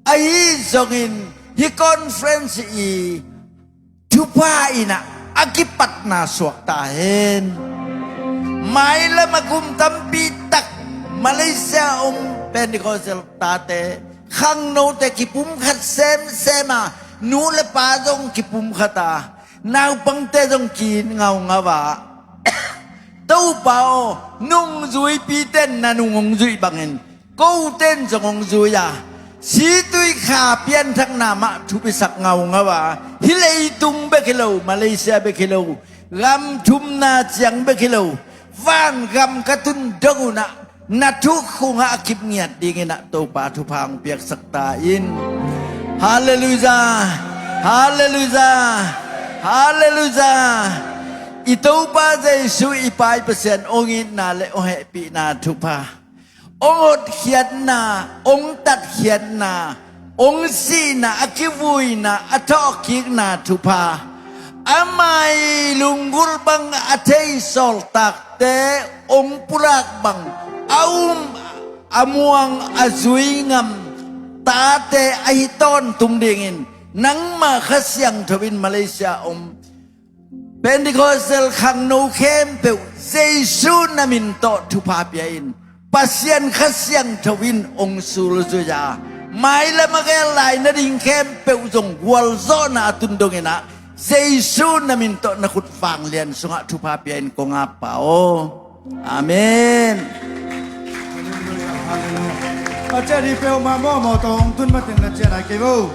ahi zongin hih conference i thupha in ah a kipatna suak ta hen. Mailam a kum tampi tak Malaysia om Pentecostal tate, khangnote kipumkhat semsem a, nu le pa zong kipumkhat a, naupangte zong ki-it ngaungau a, Topa aw, nungzuipite in na nung hong zuih bangin kote in zong hong zui a, situikha pianthakna mah thupisak ngaungau a, hih leitung bek hi lo, Malaysia bek hi lo, gam thumna ciang bek hi lo, vangam ka tun dong un ah na thukhung ah a kip ngiat dingin ah Topa thupha hong piaksak ta in. Halleluijah. Halleluijah. Halleluijah. I Topa Jesuh i Pa i Pasian hong itna le hong hehpihna thupha, hong hotkhiatna, hong tatkhiatna, hong sihna, a kivuina, a thawhkikna thupha, ama i lunggulh bang a thei sawltakte hong pulak bang a um, a muang, a zui ngam tate ahi tawntung dingin nangma Kha Siangtho in Malaysia om Pentecostal khangno khempeuh Jesuh na min tawh thupha pia in. Pasian Kha Siangtho in hong sulzui a, mailam a gel lai nading khempeuh zong gualzawhna a tun dongin ah Jesuh na min tawh na khut vanglian sungah thupha pia in kong ap a aw. Amen. Halleluijah. Halleluijah. A ciat hi peuhmah mawh mawh tawh hong tun matin na ciat a kei vo.